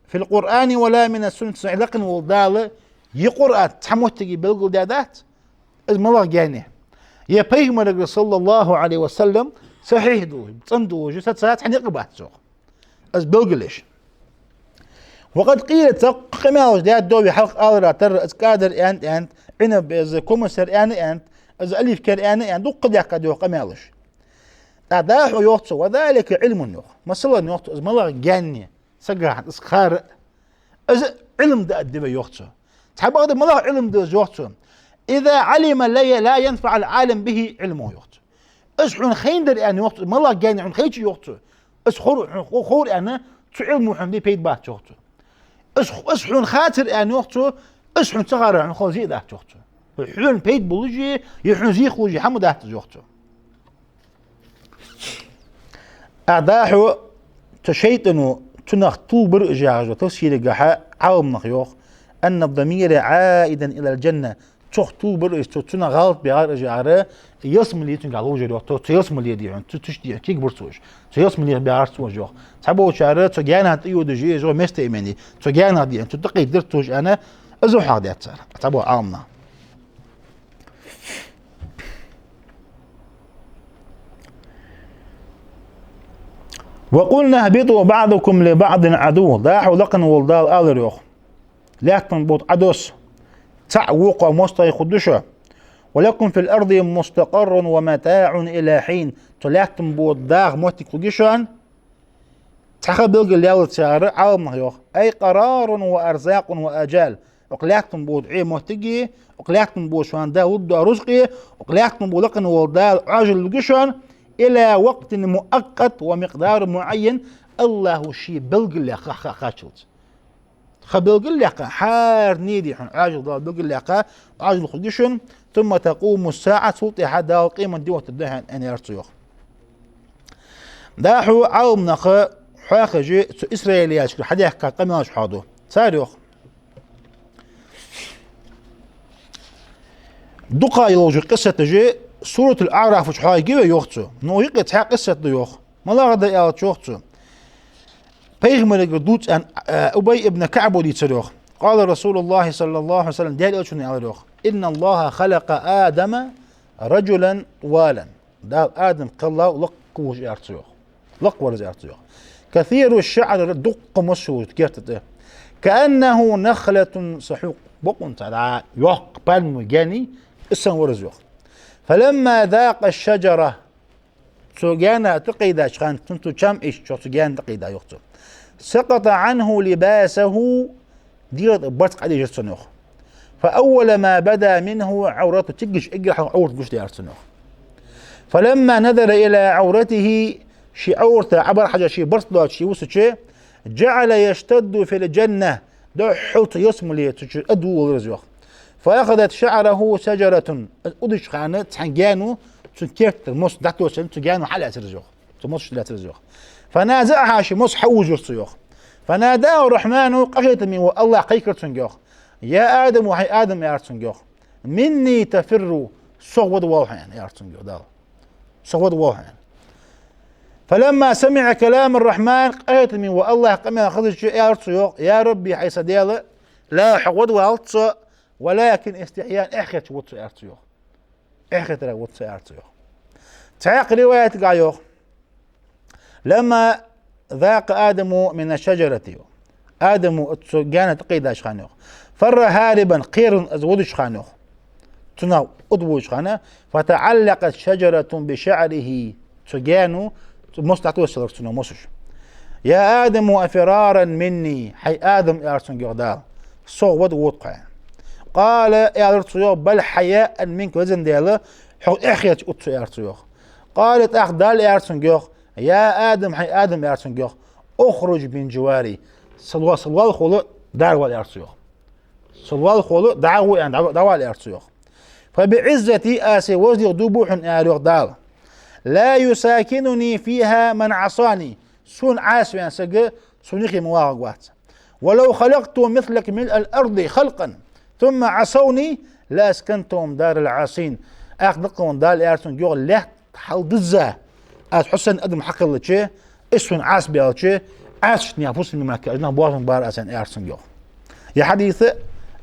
في القرآن ولا من السنة. Лакхаволча Дала Е Къуръан цхьа моттиге белгалдаьдац, из малагӀа гаьна я. Е Пайхамарагара, صلى الله عليه وسلم, сахьихь долаш, цӀена долаш, саца цхьа никъ бац цох. Из белгалъеш. وقد قيل, цхьаккха къамаьлаш даьддове хьалха алара тара, из кадар аьнна, аьнна, Ӏинаб, из коммусар аьнна, аьнна, из оливкар аьнна, аьнна, дукха даьккха да йоах къамаьлаш. ТӀаккха дӀахо йоах цо: وذلك علم, йоах. Масала, йоах цо, из малагӀа гаьна я сагахьа, из хар а, из Ӏилма да а диве йоах цо. Цхьабакъда малагӀа Ӏилма да из йоах цо. إذا علم لا، لا ينفع العالم به علمه, йоах цо. Из хьона хайнадар аьнна йоах цо, малагӀа гаьна я хьона хайча йоах цо. Из ховр, хьона хо-, ховр аьнна, цу Ӏилмо хьона де пайда бац йоах цо. Из, из хьона хацар аьнна йоах цо, из хьона ца хар хьона хила зе а дац йоах цо. Хьона пайда болаш а, е хьона зе хулаш а хӀама дац из йоах цо. ТӀаккха дӀахо цу шайтӀано цунах тувлабир уж яхаш да тафсирагахьа Ӏаламнаха йоах: أن الضمير عائد إلى الجنة. Цох тувлабир уж, цо цунах гӀалат баьгӀар уж яхар, ялсмале цунга ловш яр йоах, цо, цу ялсмале дий хьона, цу тиша дий хьона, кегабир цо уж. Цу ялсмалех баьгӀар цо уж йоах. Цхьаболчар цу гаьнах тӀайодаш я, из йоах местоимени, цу гаьнах дий хьона, цу тӀакхийттар цо уж аьнна, из а хьоахадаьд цар, цхьабола Ӏаламнаха. وقلنا اهبطوا بعضكم لبعض عدو. ДӀахо лакхвенна вола Дала аьлар йоах: лаьттан бутт Ӏодосса, цаӀ вокхо моастагӀий хургда шо. ولكم في الأرض مستقر ومتاع إلى حين. Цу лаьттан бутт дагӀа моттиг хургья шоана, цхьа ха белгалъяьлча цар Ӏаламнаха йоах: أي قرار وأرزاق وآجال. Укх лаьттан бутт Ӏе моттиги, укх лаьттан бутт шоана Дала лургдола рузкъи, укх лаьттан бутт лакхвенна вола Дала Ӏоажал лургья шоана, إلى وقت مؤقت ومقدار معين, АллахӀа ше белгалъяь ха, ха, хаччалца. Ха белгалъяьккха, хӀара нийди хьона Ӏоажал Дала белгалъяьккха, Ӏоажал хургья шун, ثم تقوم الساعة, цул тӀехьа Дала къемат ди оттаргда хьона, аьнна, аьлар цо йоах. ДӀахо Ӏаламнаха хьоахаеш цу исраилъяьшкара хьадаьхка къамаьлаш хьоахаду. Цар йоах: дукха йолаш йола къиссаташ Суратуль-АӀраф чу хьоахайий вай, йоах цо. Но юкъе цхьа къиссат да йоах. МалагӀа да аьлча, йоах цо, Пайхамарагара дувц аьнна, э, Убай ибн КаӀба дийцар йоах. قال رسول الله صلى الله عليه وسلم, Даьла Элчано аьлар йоах: إن الله خلق آدم رجلا طوالا. Дала Адам кхеллав лакха волаш, аьлар цо йоах. Лакха вар из, аьлар цо йоах. كثير الشعر, дукха мос йолаш керта тӀа. كأنه نخلة سحوق. Бокъонца дӀа йоккха пальма гаьна я, из санна вар из йоах. فلما ذاق الشجرة, цу гаьна тӀакхийдача хана, цун цу чам ийшача, цу гаьна тӀакхийда йоах цо. سقط عنه لباسه, дегӀа тӀа барзкъа дӀадийшар цун йоах. فأول ما بدا منه عورته, цигга эггара хьалха Ӏоврат гуш даьр цун йоах. فلما نظر إلى عورته, ший Ӏоврата Ӏобар хьажа, ший барзкъа доацаш ше вусача, جعل يشتد في الجنة, духхьал цу ялсмале цу чу адву валар из йоах. فأخذت شعره شجرة, из удача хана цхьан гаьно цун керта тӀара мос дӀатосса, цу гаьно хьалаьцар из йоах. Цу мосашта лаьцар из йоах. فنازعها, ший мос хьавужар цо йоах. فناداه الرحمن, къахетаме вола АллахӀ кхайкар цунга йоах: يا آدم, хӀай Адам, аьлар цунга йоах, مني تفر, сох вада воалл хьо, аьнна, аьлар цунга йоах Дала. Сох вада воалл хьо, аьнна. فلما سمع كلام الرحمن, къахетаме вола АллахӀа къамаьл хезача, аьлар цо йоах: يا رب, хӀай са Даьла, لا, хьох вада валац со, ولكن استحياء, эхь хетача вада со, аьлар цо йоах. Эхь хетарах вада со, аьлар цо йоах. Цхьаькха риваятагахьа йоах: لما ذاق آدم من الشجرة, йоах. Адамо цу гаьна тӀакхийдача хана йоах. فر هاربا, кхераш из водача хана йоах. Цунах удвоача хана, فتعلقت شجرة بشعره, цу гаьно, цу мос дӀатоссаялар цун мосаш. يا آدم أفرارا مني, хӀай Адам, аьлар цунга йоах Дала, сох вада вода хьо, аьнна. قال, аьлар цо йоах, بل حياء منك, везан Даьла, хьох эхь хетача вада со, аьлар цо йоах. قال, тӀаккха Дала аьлар цунга йоах: يا آدم, хӀай Адам, аьлар цунга йоах, اخرج من جواري, са лоа-, са лоалахо дӀавала, аьлар цо йоах. Са лоалахо дӀагӀо, аьнна, дӀа-, дӀавала, аьлар цо йоах. فبعزتي, аз са возалех дув буъ хьона, аьлар йоах Дала, لا يساكنني فيها من عصاني, сона Ӏаса ваьнна саг сона юхе ма вагӀаргвац. ولو خلقت مثلك ملء الأرض خلقا ثم عصوني لأسكنتهم دار العاصين. Ах дакъа ван Дала, аьлар цунга йоах, лаьтта хьалдизза аз хьо санна адам хьакхеллача, уж сона Ӏаса баьлча, Ӏасача наьха фусам-мара кхы а нах боахам бар аз, аьнна, аьлар цунга йоах. Ер хьадис а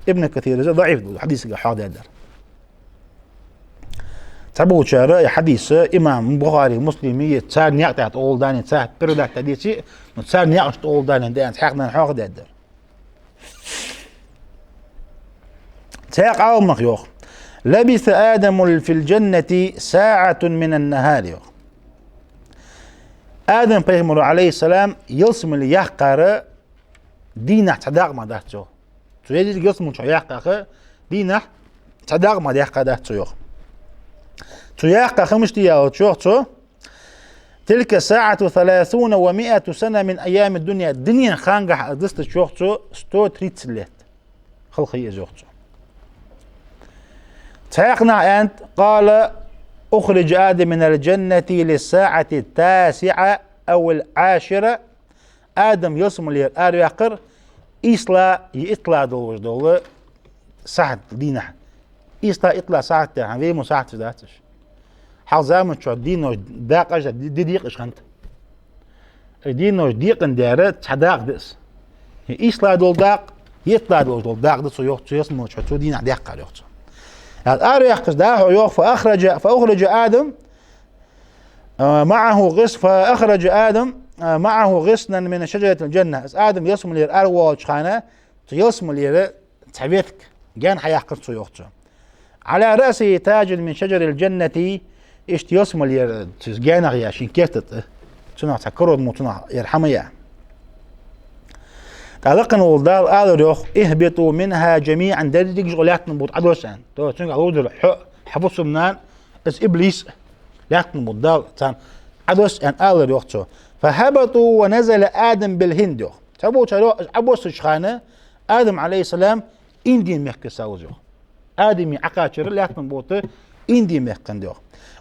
Ибн Касира из даӀиф да хьадисага хьоахадаьдар. Цхьаболчар из хьадис имам Бухари, Муслима, цар наькъа тӀа тӀагӀолла дале, цар передать дийцача, ну, цар наькъа тӀа тӀагӀолла дале да аьнна, цхьаькха нах хьоахадаьдар. Цхьаькха Ӏаламнаха йоах: «لبث آدم في الجنة ساعة من النهار», йоах. Адам пайхамара, Ӏалайхи ссалам, ялсмале яьккхар дийнахьа цхьа дакъа мара дац, йоах. Цо ялсмале чу яьккхар дийнахьа цхьа дакъа мара яьккха дац цо, йоах. Цо яьккхар мишта я аьлча, йоах цо: «تلك ساعة ثلاثون ومائة سنة من أيام الدنيا». Дунен ханагахьа дустача, йоах цо, сто тридцать лет. Халхи из, йоах цо. Цхьаькха наха аьннад: «قال: أخرج آدم من الجنة للساعة التاسعة أو العاشرة». Адам ялсмалера араваьккхар ийслагӀа е итталагӀа долаш дола сахьат дийнахьа. ИйслагӀа, итталагӀа сахьат яхар хӀана, вай мо сахьаташ дац уж. Хьалха заман чухь денош дакъа аш ди-, ди декъаш хиннад. Э, денош декъа дар цхьа дакъа да из. ИйслагӀа дола дакъа, итталагӀа долаш дола дакъа да цо, йоах, цу ялсмале чухь цо дийнахьа даьккхар, йоах цо. Араваьккхача дӀахо, йоах, «فأخرج، فأخرج آدم، آ, معه غص-، فأخرج آدم، آ, معه غصنا من شجرة الجنة». Из Адам ялсмалера аравоалача хана, цу ялсмалера цхьа ветка, гаьна хьаяьккхар цо, йоах цо. «على رأسه تاج من شجر الجنة», иштта ялсмалера цу гаьнах я ший керта тӀа, цунах цхьа корона мо, цунах ер хӀама я. ТӀаккха лакхе вола Дала аьлар, йоах: «اهبطوا منها جميعا», деррига а лаьттан бутт Ӏодосса аьнна. То цунга ловзар хьо, хьа фусам-нана, из иблис, лаьттан бутт Дала царна Ӏодосса аьнна аьлар, йоах цо. «فهبطوا ونزل آدم بالهند», йоах. Цхьаболчар йоах, уж Ӏобоссача хана Адам, Ӏалайхи ссалам, Инди мехка саваз, йоах. Адама Ӏокхаьчар лаьттан бутт Инди мехка хиннад, йоах.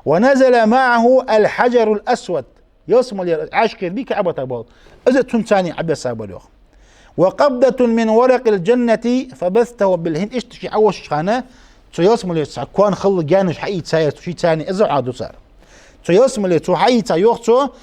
«ونزل معه الحجر الأسود». Ялсмалера Ӏаьшкхера бий КаӀбата бола, из а цунца Ӏобесса бар, йоах. «وقبضة من ورق الجنة فبثته بالهند». Иштта ше Ӏовоссача хана, цу ялсмалера цхьа коа хилла гаьнаш хьаийцаяр цо шийца, из а хьадувцар. Цу ялсмалера цо хьаийца, йоах цо,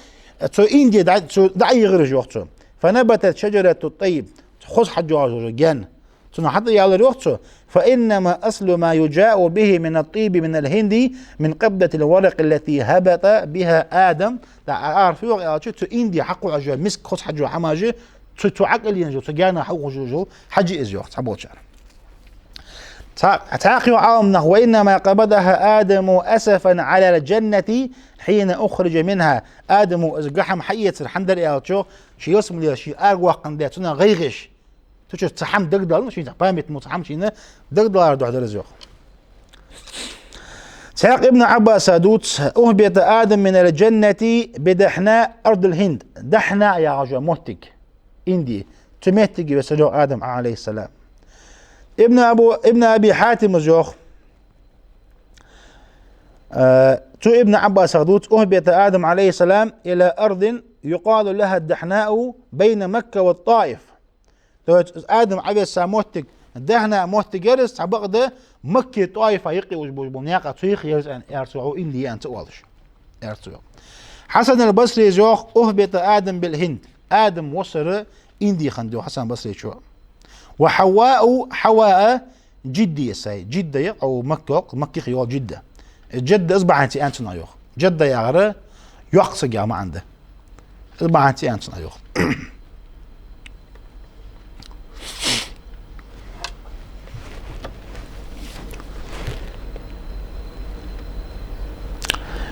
цу Инди дӀа-, цо дӀайийгӀар уж, йоах цо. «فنبتت شجرة الطيب». Хоза хьаж йоагӀаш йола гаьна. Цунах хьатӀаяьлар, йоах цо: «فإنما أصل ما يجاء به من الطيب من الهند من قبضة الورق التي هبط بها آدم». ТӀаккха ара фу йоах аьлча, цу Инди хьакхухьаш йола миск, хоза хьаж йола хӀамаш, цу, цу ӀокӀалйина йола, цу гаьнах хьакхухьаш йола хьаж я из, йоах цхьаболчар. Цхьа-, цхьаькха йоах Ӏаламнаха: «وإنما قبضها آدم أسفا على الجنة حين أخرج منها». Адама из га хӀама хьаэцар хӀана дар аьлча, ше ялсмалера ше аравоаккхандаь, цунах гӀайгӀа еш, цу чура цхьа хӀама дагадоалаш, шийна цхьа память мо, цхьа хӀама шийна дагадоалар духьа дар из, йоах. Цхьаькха Ибн Ӏаббаса дувц: «أهبط آدم من الجنة بدحناء أرض الهند». Дахьна яхаш йола моттиг, Инди. Цу моттиге весар, йоах, Адам, Ӏалайхи ссалам. Ибн Абу, Ибн Аби Хьатима йоах, э, цу Ибн Ӏаббасах дувц: «أهبط آدم عليه السلام إلى أرض يقال لها الدحناء بين مكة والطائف». То есть, из Адам Ӏовесса моттиг, Дахьна моттиг яр из, цхьабакъда Маккеи ТӀоифеи юкъе уж болаш бола наькъа цу юхе яр из, аьнна, аьлар цо, Инди аьнна ца оалаш. Аьлар цо. Хьасан аль-Басрис йоах: «أهبط آدم بالهند». Адам воссар Инди хиннад, йоах Хьасан Басрис. «وحواء», Хьава а Джидда я сай. Джидда я, укх Макка, Макках йола Джидда. Джидда из бахьан ца аьннад цунах, йоах. Джидда яхар йоккха саг яха маӀан да. Из бахьан ца аьннад цунах, йоах.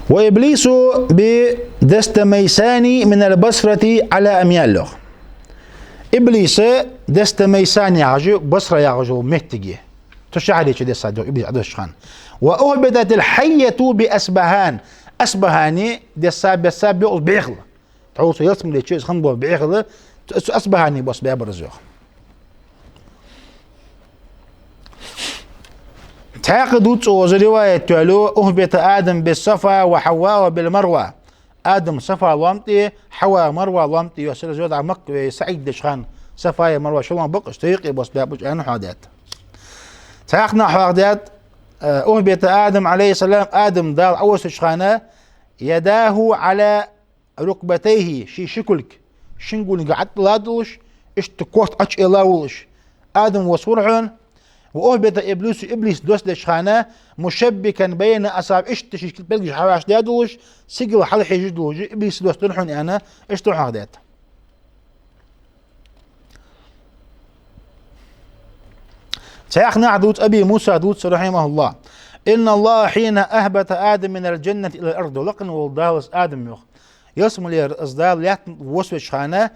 «وإبليس بدستميسان من البصرة على أميال», йоах. Иблис Дастамайсан яхаш я, Басра яхаш йолча моттиге. Цу шахьаре чу дессад, йоах, Иблис Ӏодоссача хана. «وأهبطت الحية بأصبهان». Асбахьане дессаб, бессаб, йоах, из бӀехал. Тхьовра цу ялсмале чу из хинна бола бӀехал, цу, цу Асбахьане бос баьбар из, йоах. Цхьаькха дувц цо, из риваят йоалаю: «أهبط آدم بالصفا وحواء بالمروة». Адам Сафа лоам тӀа, Хьава Марва лоам тӀа йоссар из, йоах, Макка вай саӀй деча хана Сафаи Марваи ши лоам ба-кх уж, цу юкъе бос баьб уж аьнна хьоахадаьд. Цхьаькха наха хьоахадаьд, э, «أهبط آدم عليه السلام», Адам Дала Ӏовоссача хана, «يداه على ركبتيه», ший ши кулг шин гулга тӀа ладувгӀаш, иштта корта Ӏочуэла волаш, Адам воссавир хьона, وأهبط إبليس, иблис доссадеча хана, مشبكا بين أصابعه, иштта ший пӀелгаш хьавӀашагӀдаь долаш, сигала хьалхьежаш долаш, иблис доссадаьд хьона, аьнна, иштта хьоахадаьд. Цхьаькха нах дувц, Аби Муса дувц, رحمه الله: إن الله حين أهبط آدم من الجنة إلى الأرض, лакха вола Дала Адама, йоах, ялсмалера из Дала лаьтта воссавеча хана,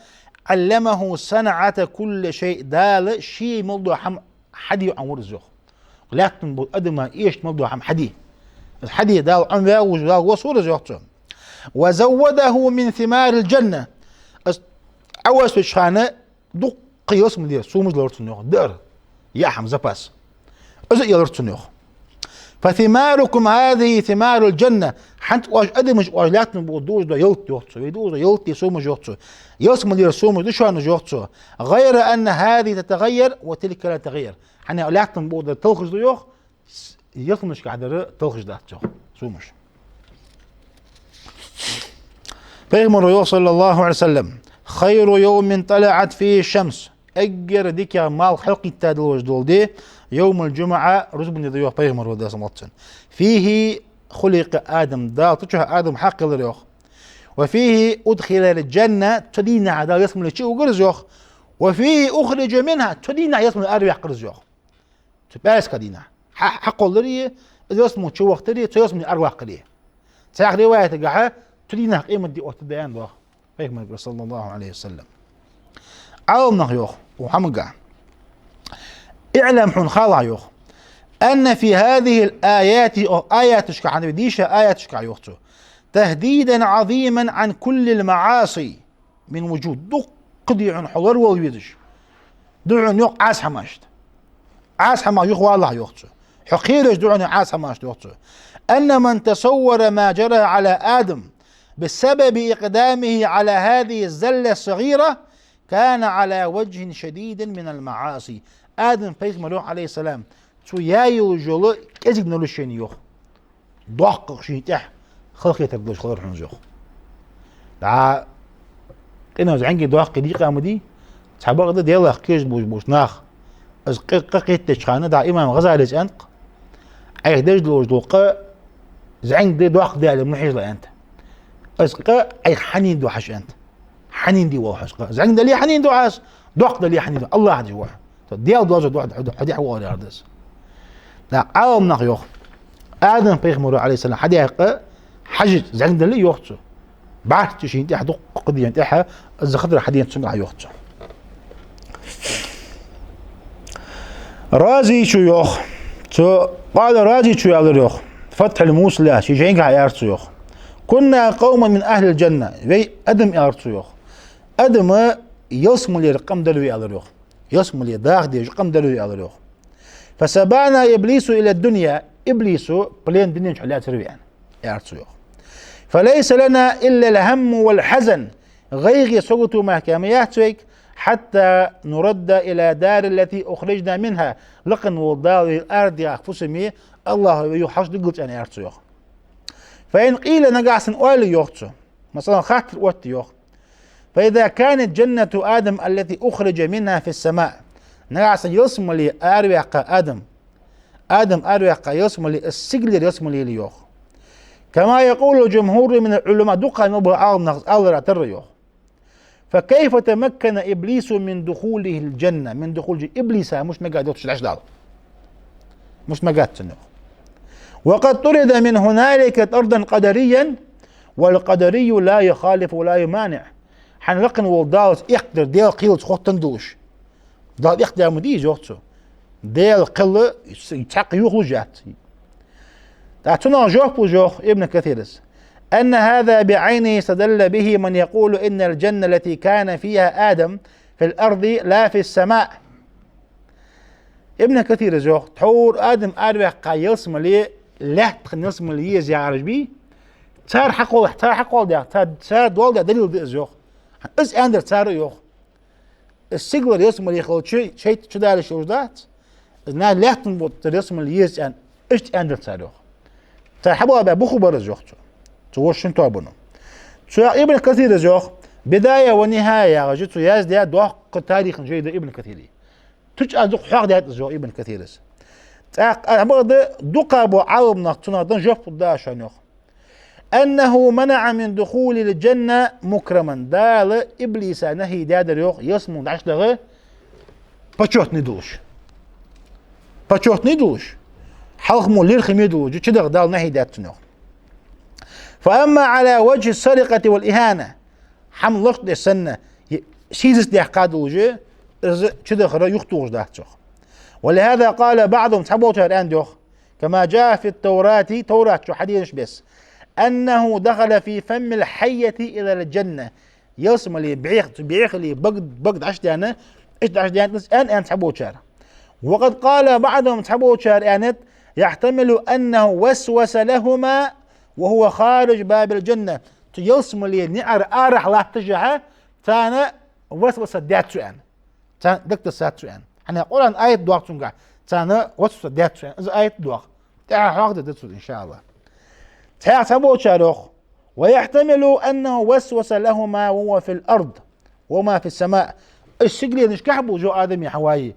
علمه صنعة كل شيء, Дала ший мел дола хӀама хьаде Ӏомавир из, йоах. Лаьтта бола Адама эшача мел дола хӀама хьаде. Из хьаде Дала Ӏомаваь волаш, Дала воссавир из, йоах цо. وزوده من ثمار الجنة. Из Ӏовоссавеча хана дуккха ялсмалера сомаш лелар цунна, йоах, даар, яа хӀама, запас. Из а елар цунна, йоах. فثماركم هذه ثمار الجنة. ХӀанз оаш, адамаш, оаш лаьтта бола дувцаш дола ялат, йоах цо. Вай дувцаш дола ялатий сомаш, йоах цо, ялсмалера сомаш да шоана уж, йоах цо. غير أن هذه تتغير وتلك لا تتغير. ХӀана аьлча лаьтта бола дар талхаш да, йоах, с-, ялсмалешкахь дар талхаш дац, йоах, сомаш. Пайхамара йоах, صلى الله عليه وسلم: خير يوم طلعت فيه الشمس. Эггара дикагӀа малх хьалкхийттадалаш дола ди يوم الجمعة, рузбан ди да, йоах Пайхамара, Даьла салам хилда цунна. فيه خلق آدم, Дала цу чу Адам хьакхеллар, йоах. وفيه أدخل الجنة, цу дийнахьа Дала ялсмале чу вигар из, йоах. وفيه أخرج منها, цу дийнахьа ялсмалера араваьккхар из, йоах. Цу пӀаьраска дийнахьа хьа-, хьакхоллари, из ялсмале чу вахийтари, цу ялсмалера араваккхари. Цхьаькха риваятагахьа, цу дийнахьа къематди оттадаьд, йоах Пайхамара, صلى الله عليه وسلم. Ӏаламнаха йоах укх хӀамагахьа: اعلم, хьона халахь, йоах, أن في هذه الآيات, укх аяташка, хьона дийша аяташка, йоах цо, تهديدا عظيما عن كل المعاصي من وجوه. Дуккха ди хьона хьо лоравала везаш да хьона, йоах, Ӏаса хӀамашта. Ӏаса хӀамах юхавалахь, йоах цо. Хьо кхераш да хьона Ӏаса хӀамашта, йоах цо. أن من تصور ما جرى على آدم بسبب إقدامه على هذه الزلة الصغيرة كان على وجه شديد من المعاصي. Адам пайхамар, йоах, عليه السلام, цо яь йолаш йола кӀезига нарушени, йоах, доккхагӀа шийна тӀехьа халахетар долаш хилар хьона из, йоах. ДӀа къинойх зӀамига доккхий дийкъа ма дий, цхьабакъда Даьлах кхераш болаш бола нах, из къа, къа кхетадеча хана, дӀа имам ГӀазалес аьннад-кх: Ӏайха деш долаш дола къа зӀамига да, доккха да аьле ма хьежалахь, аьннад. Из къа Ӏайха хьанна да хьажа, аьннад. Хьанна да воалл хьо из къа? ЗӀамига дале хьанна да Ӏа из, доккха дале хьанна да? АллахӀа деш ва хьо. Со Даьла доазув духьа, духьа, духьа дехьа воагӀар яр да из. ДӀа Ӏаламнаха йоах, Адам пайхамара, عليه السلام, хьадаь къа хьажача, зӀамига дале, йоах цо, бӀарчча шийна тӀехьа, дуккха ден тӀехьа, из хатар хьаденад цунгахьа, йоах цо. Разийчо йоах, цо, قال, Разийчо аьлар йоах, Фатхьул Мусул яхача ший жайнагахьа аьлар цо йоах: كنا قوما من أهل الجنة. Вай адам, аьлар цо йоах, адам ялсмалера къам дар вай, аьлар йоах. Ялсмале даха дезаш къам дар вай, аьлар йоах. فسبانا إبليس إلى الدنيا. Иблисо плен дунен чу лаьцар вай, аьнна, аьлар цо йоах. فليس لنا إلا الهم والحزن. ГӀайгӀеи сагото мара кхы ма яц вайга, حتى نرد إلى الدار التي أخرجنا منها. Лакха вола Дала вай арадехка фусаме, АллахӀо вай юха хьалчу дигал цӀена, аьлар цо йоах. فإن قيل, нагахьа санна оале, йоах цо, масала, хаттар отте, йоах: فإذا كانت جنة آدم التي أخرج منها في السماء. Нагахьа санна ялсмале араваьккха Адам, Адам араваьккха ялсмале, из сигалера ялсмале яле, йоах. كما يقول جمهور من العلماء, дукха мел бола Ӏаламнаха аларах тара, йоах. فكيف تمكن إبليس من دخوله الجنة، من دخول الجنة؟ Иблиса мишта мегаргда цу чу дӀачудала? Мишта мегаргда цунна, йоах. وقد طرد من هنالك طردا قدريا، والقدري لا يخالف ولا يمانع. ХӀана, лакха вола Дала эккхадар Даьла кхелаца хоттаденна долаш. Дала эккхадаьр ма дий из, йоах цо. Даьла кхел цхьаккха йохалуш яц. ТӀаккха цунах жоп лу, йоах Ибн Касира: أن هذا بعينه استدل به من يقول إن الجنة التي كان فيها آدم في الأرض لا في السماء. Ибн Касира йоах, тхьовра Адам араваьккха ялсмале, лаьтта тӀа ялсмале я из яхараш бий, цар хьакхолла, цар хьакхолла даьхар, цар, цар дола даь далил да из, йоах. Из аьннадар цар а, йоах. Из сигалара ялсмале хилча, шайтӀа чудалаш йолаш дац. Из нах лаьттан бутт тӀара ялсмале я из аьнна, иштта аьннадар цар, йоах. Цар хьабоагӀа баь бух бар из, йоах цо. Цу вошин тоабано. Цу Ибн Касира йоах, «Бидая ва Нихая» яхаш, цо яздаь доккха тарихан жай да Ибн Касира. Цу чу аз дукха хьоахадаьд из, йоах Ибн Касира. ТӀаккха, а, бакъда дукха бола Ӏаламнах цунах дан жоп лургда аз шоана, йоах. أنه منع من دخول الجنة مكرما. Дала иблиса нахьи даьдар, йоах, ялсмала дӀачудаха почётный долаш. Почётный долаш. Хьалха мо лерхӀаме долаш чудаха Дала нахьи даьд цунна, йоах. فأما على وجه السرقة والإهانة. ХӀама лоштадеш санна, е-, сийдат даьккха долаш, из чудахар юхатохаш дац, йоах. ولهذا قال بعضهم, цхьаболчар аьннад, йоах, كما جاء في التوراة, Таврата чу хьаденача беса, أنه دخل في فم الحية إلى الجنة. Ялсмале бӀех-, бӀехале бага, бага дӀачудаьнна, иштта дӀачудаьннад из, аьнна, аьннад цхьаболчар. وقد قال بعضهم, цхьаболчар аьннад, يحتمل أنه وسوس لهما وهو خارج باب الجنة. Цу ялсмале наӀар арахьа латташехьа, царна васваса даьд цо, аьнна. Царна дагатессад цо, аьнна. ХӀана, Къуръан аят доагӀа цунгахьа, царна васваса даьд цо, аьнна. Из аят доагӀа. ТӀехьа хьоахаде деза цо, иншааллахӀ. Цхьаькха цхьаболчар йоах: ويحتمل أنه وسوس لهما وهو في الأرض وهما في السماء. Уж сигаленашкахьа болча Адамеи Хьаваи,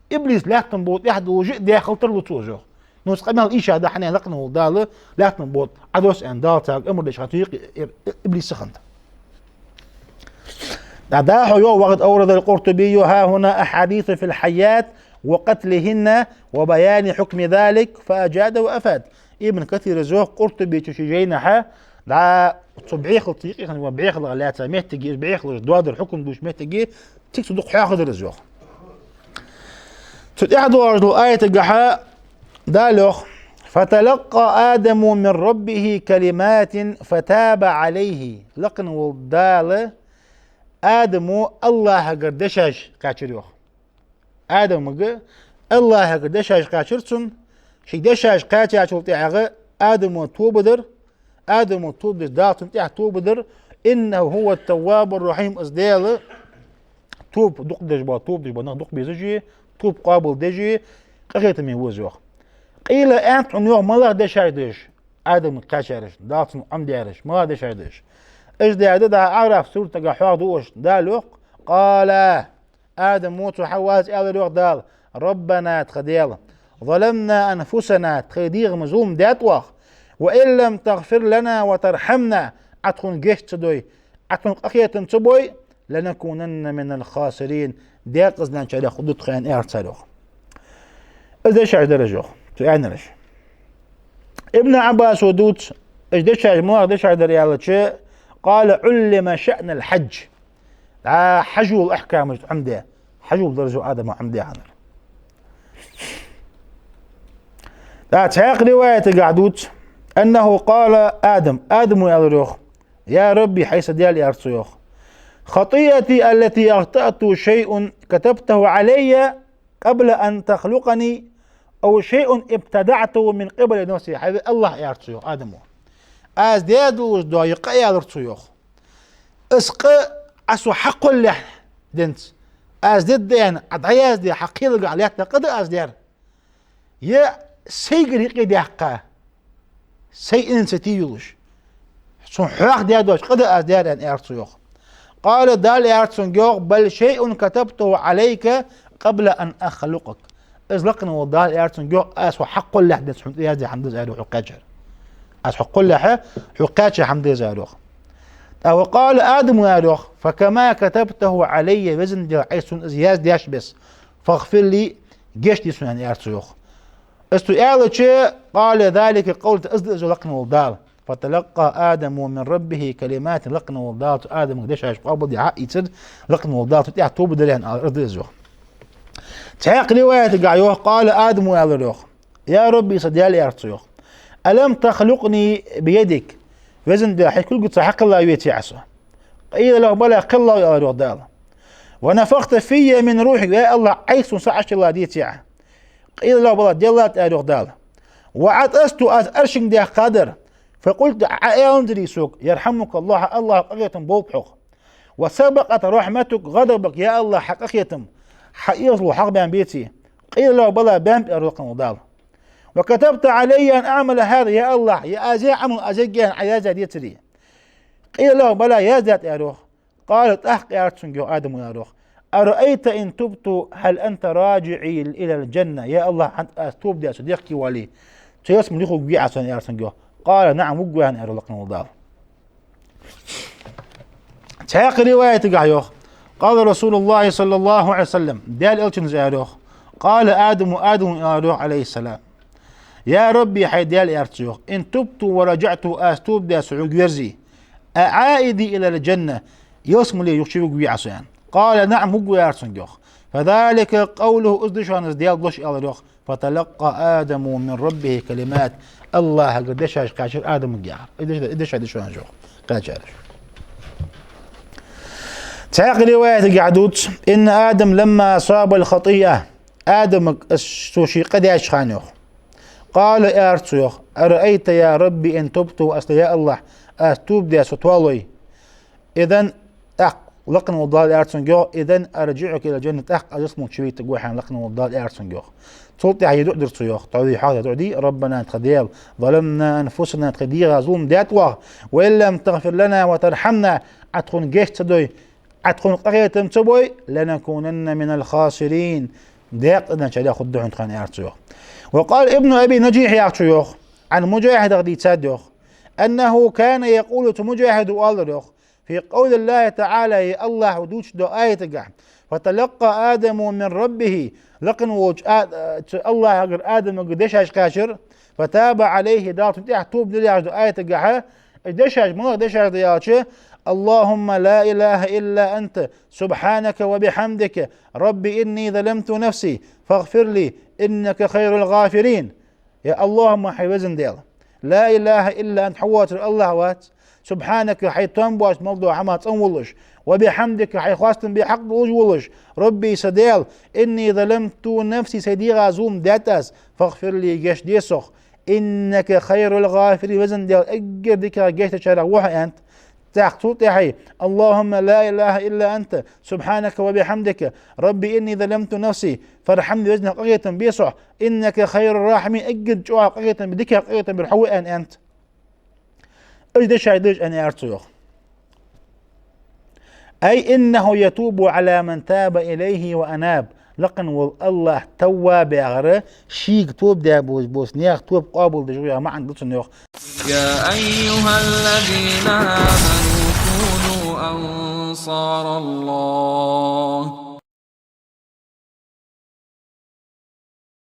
иблис лаьттан бутт тӀа долаш а даь хила тарлу цо, йоах. Ну, из къамаьл ийша да, хӀана, лакхе вола Дала лаьттан бутт Ӏодосс аьнна, Дала царга амар деш хиннад, юкъе иблис хиннад. ДӀахо йоах: وقد أورد القرطبي ها هنا أحاديث في الحيات وقتلهن وبيان حكم ذلك، فأجاد وأفاد. Ибн Касира йоах, Къуртуби чу ший жайнахьа, дӀа цу бӀехалца юкъе хинна, бӀехалах лаьца моттиге, бӀехалаш доадар хьукам дувцача моттиге, цига цо дукха хьоахадир из, йоах. Цу тӀехьа доагӀаш долча аятагахьа Дала йоах: فتلقى آدم من ربه كلمات فتاب عليه. Лакхе вола Дала Адамо АллахӀагара дешаш кхаьчар, йоах. Адамага АллахӀагара дешаш кхаьчар цунна. Ший дешаш кхаьчачул тӀехьагӀа Адамо тоба дир. Адамо тоба деш, Дала цунна тӀехьа тоба дир. إنه هو التواب الرحيم. Из Даьла тоба дукха деш бола, тоба деш бола нах дукха безаш а, тоба къоабал деш а, къахетаме ва из, йоах. قيل, аьннад цунна, йоах, малагӀа дешаш да уж, Адамага кхаьчараш, Дала цунна Ӏомадаьраш, малагӀа дешаш да уж? Уж да, да, АӀраф сурата тӀа хьоахаду уж. Дала йоах: قالا, Адамо, цо, Хьавас аьлар, йоах, Дала: ربنا, тха Даьла, ظلمنا أنفسنا, тхоай дегӀа ма зулам даьд оаха, وإن لم تغفر لنا وترحمنا, Ӏа тхона гешт ца дой, Ӏа тхона къахетам ца бой, لنكونن من الخاسرين, декъаза даьнначарех хургда тхо, аьнна, аьлар цар, йоах. Из дешаш дар уж, йоах, цо аьннараш. Ибн Ӏаббаса дувц, уж дешаш, малагӀа дешаш дар аьлча, قال علم شأن الحج. ДӀа хьажола ахькамаш Ӏомадаь, хьажол дар из, йоах, Адамо Ӏомадаь хиннар. ТӀаккха цхьаькха риваятагахьа дувц: أنه قال آدم, Адамо аьлар, йоах: يا رب, хӀай са Даьла, аьлар цо, йоах, خطيئتي التي أخطأت شيء كتبته علي قبل أن تخلقني أو شيء ابتدعته من قبل نفسي. ХӀай АллахӀ, аьлар цо, йоах, Адамо, аз даь долаш дола къа, аьлар цо, йоах, из къа Ӏа сона хьакхоллалехь денз, аз дергда аьнна Ӏа дӀаяздаь хьа кхелага лаьтта къа да аз даьр, е сайгара юкъе даьккха, сай инициатива йолаш, сона хьоахадаь дола къа да аз даьр, аьнна, аьлар цо, йоах. قال, Дала аьлар цунга, йоах: بل شيء كتبته عليك قبل أن أخلقك. Из лакхе вола Дала аьлар цунга, йоах, аз хьо хьакхоллалехь денз хьона тӀаяздаь хӀама да из, аьлар, хьо кхаьчар. Аз хьо кхоллалехьа хьо кхаьча хӀама да из, аьлар, йоах. ТӀаккха وقال آدم, аьлар, йоах: فكما كتبته علي, Везан Даьла, Ӏа сона из яздаьча беса, فاغفر لي, гешт де сона, аьнна, аьлар цо, йоах. Из цо аьлча, قال ذلك قول, из да из, йоах, лакхе вола Дала. فتلقى آدم من ربه كلمات, лакхе вола Дала цу Адамага дешаш къоабалдаь хьаийцар, лакхе вола Дала цунна тӀехьа тоба дир, аьнна, алар да из, йоах. Цхьаькха риваятагахьа йоах: قال آدم, аьлар, йоах: يا رب, са Даьла, аьлар цо, йоах, ألم تخلقني بيدك؟ Везан Даьла, хьай кулгаца хьакхелла веций Ӏа со? قيل له: بلى, кхеллав, аьлар, йоах, Дала. ونفخت في من روحك, я АллахӀ, Ӏайха сона са Ӏочудилла деций Ӏа? قيل له: بلى, деллад, аьлар, йоах, Дала. وعطست, аз аршинг даьккхадар. فقلت, Ӏа аьннадарий сога: يرحمك الله, АллахӀа къахетам болба хьох. وسبقت رحمتك غضبك, я АллахӀ, хьа къахетам, хьа эгӀазло хьалхабаьнна беций? قيل له: بلى, баьннаб, аьлар лакхе вола Дала. وكتبت علي أن أعمل هذا, я АллахӀ, е аз яь Ӏамал аз ергья аьнна Ӏа яздаь децарий? قيل له: بلى, яздаьд, аьлар, йоах. قال, тӀаккха аьлар цунга, йоах, Адамо, аьлар, йоах: أرأيت إن تبت هل أنت راجعي إلى الجنة؟ Я АллахӀ, хӀанз аз тоба даь со дехке вале, цу ялсмале юхавугаргвий Ӏа со, аьлар цунга, йоах. قال: نعم, вугаргва, аьлар лакхе волча Дала. Цхьаькха риваятагахь йоах: قال رسول الله صلى الله عليه وسلم, Даьла Элчано аьлар йоах: قال آدم, Адама аьлар йоах, عليه السلام: يا رب, хьай Даьла, аьлар цо йоах, إن تبت ورجعت, аз тоба даь со хьога верзе, أعائدي إلى الجنة, ялсмале юха чувугаргвий Ӏа со, аьнна. قال: نعم, вугаргва, аьлар цунга йоах. فذلك قوله, из дешаш Даьла дош аьлар йоах. فتلقى آدم من ربه كلمات, АллахӀагара дешаш кхаьчар Адамага, яхар. Из деш-, из дешаш дешаш йоах, кхаьчар. Цхьаькха риваятагахь дувц: إن آدم لما أصاب الخطيئة, Адамага из цо ший къа даьча хана йоах. قال, аьлар цо йоах: أرأيت يا رب إن تبت, аз, я АллахӀ, аз тоба даь со тоалой, إذن, тӀаккха лакхе волча Дала аьлар цунга йоах: إذن أرجعك إلى الجنة, тӀаккха аз ялсмале чувайтаргва хьо, аьнна, лакхе волча Дала аьлар цунга йоах. Цул тӀехьагӀа ер дуӀа дир цо йоах, тхьовра хьалха дуӀа дир: ربنا أنفسنا, тха дегӀа зулам даьд оаха, وإن لم تغفر لنا وترحمنا, Ӏа тхона гешт ца дой, Ӏа тхона къахетам ца бой, لنكونن من الخاسرين, декъаза хинначарех хургда хьона тхо, аьлар цо йоах. وقال ابن أبي نجيح, яхачо йоах, عن مجاهد, дийцад йоах, أنه كان يقول, цу МуджахӀида оалар йоах, في قول الله تعالى, я АллахӀа дувцаш долча аятагахь: فتلقى آدم من ربه, лакхе волча А-, цу АллахӀагара Адамага дешаш кхаьчар, فتاب عليه, Дала цунна тӀехьа тоба дир яхаш долча аятагахь, из дешаш, малагӀа дешаш да аьлча: اللهم لا إله إلا أنت سبحانك وبحمدك رب إني ظلمت نفسي فاغفر لي إنك خير الغافرين. Я اللهم, хьай веза Даьла, لا إله إلا أنت, хьо воацар АллахӀ вац, سبحانك, хьай тоам боацаш мел дола хӀама цӀенвоалаш, وبحمدك, хьай хоастам бе хьакъ долаш волаш, ربي, са Даьла, إني ظلمت نفسي, сай дегӀа зулам даьд аз, فاغفر لي, гешт де сох, إنك خير الغافرين, веза Даьла, эггара дикагӀа гешт дечарех ва хьо, аьннад. ТӀаккха цул тӀехьагӀа: اللهم لا إله إلا أنت سبحانك وبحمدك رب إني ظلمت نفسي فارحمني, веза Даьла, къахетам бе сох, إنك خير الراحمين, эггара чӀоагӀа къахетам бе, дикагӀа къахетам бер хьо ва, аьнна, аьннад. Из дешаш деш, аьнна, аьлар цо йоах. أي إنه يتوب على من تاب إليه وأناب. Лакхе вола АллахӀ тавваб яхар, шийга тоба даь болча, болча наьха тоба къоабалдеш ва яха маӀан да цун йоах. يا أيها الذين آمنوا كونوا أنصار الله.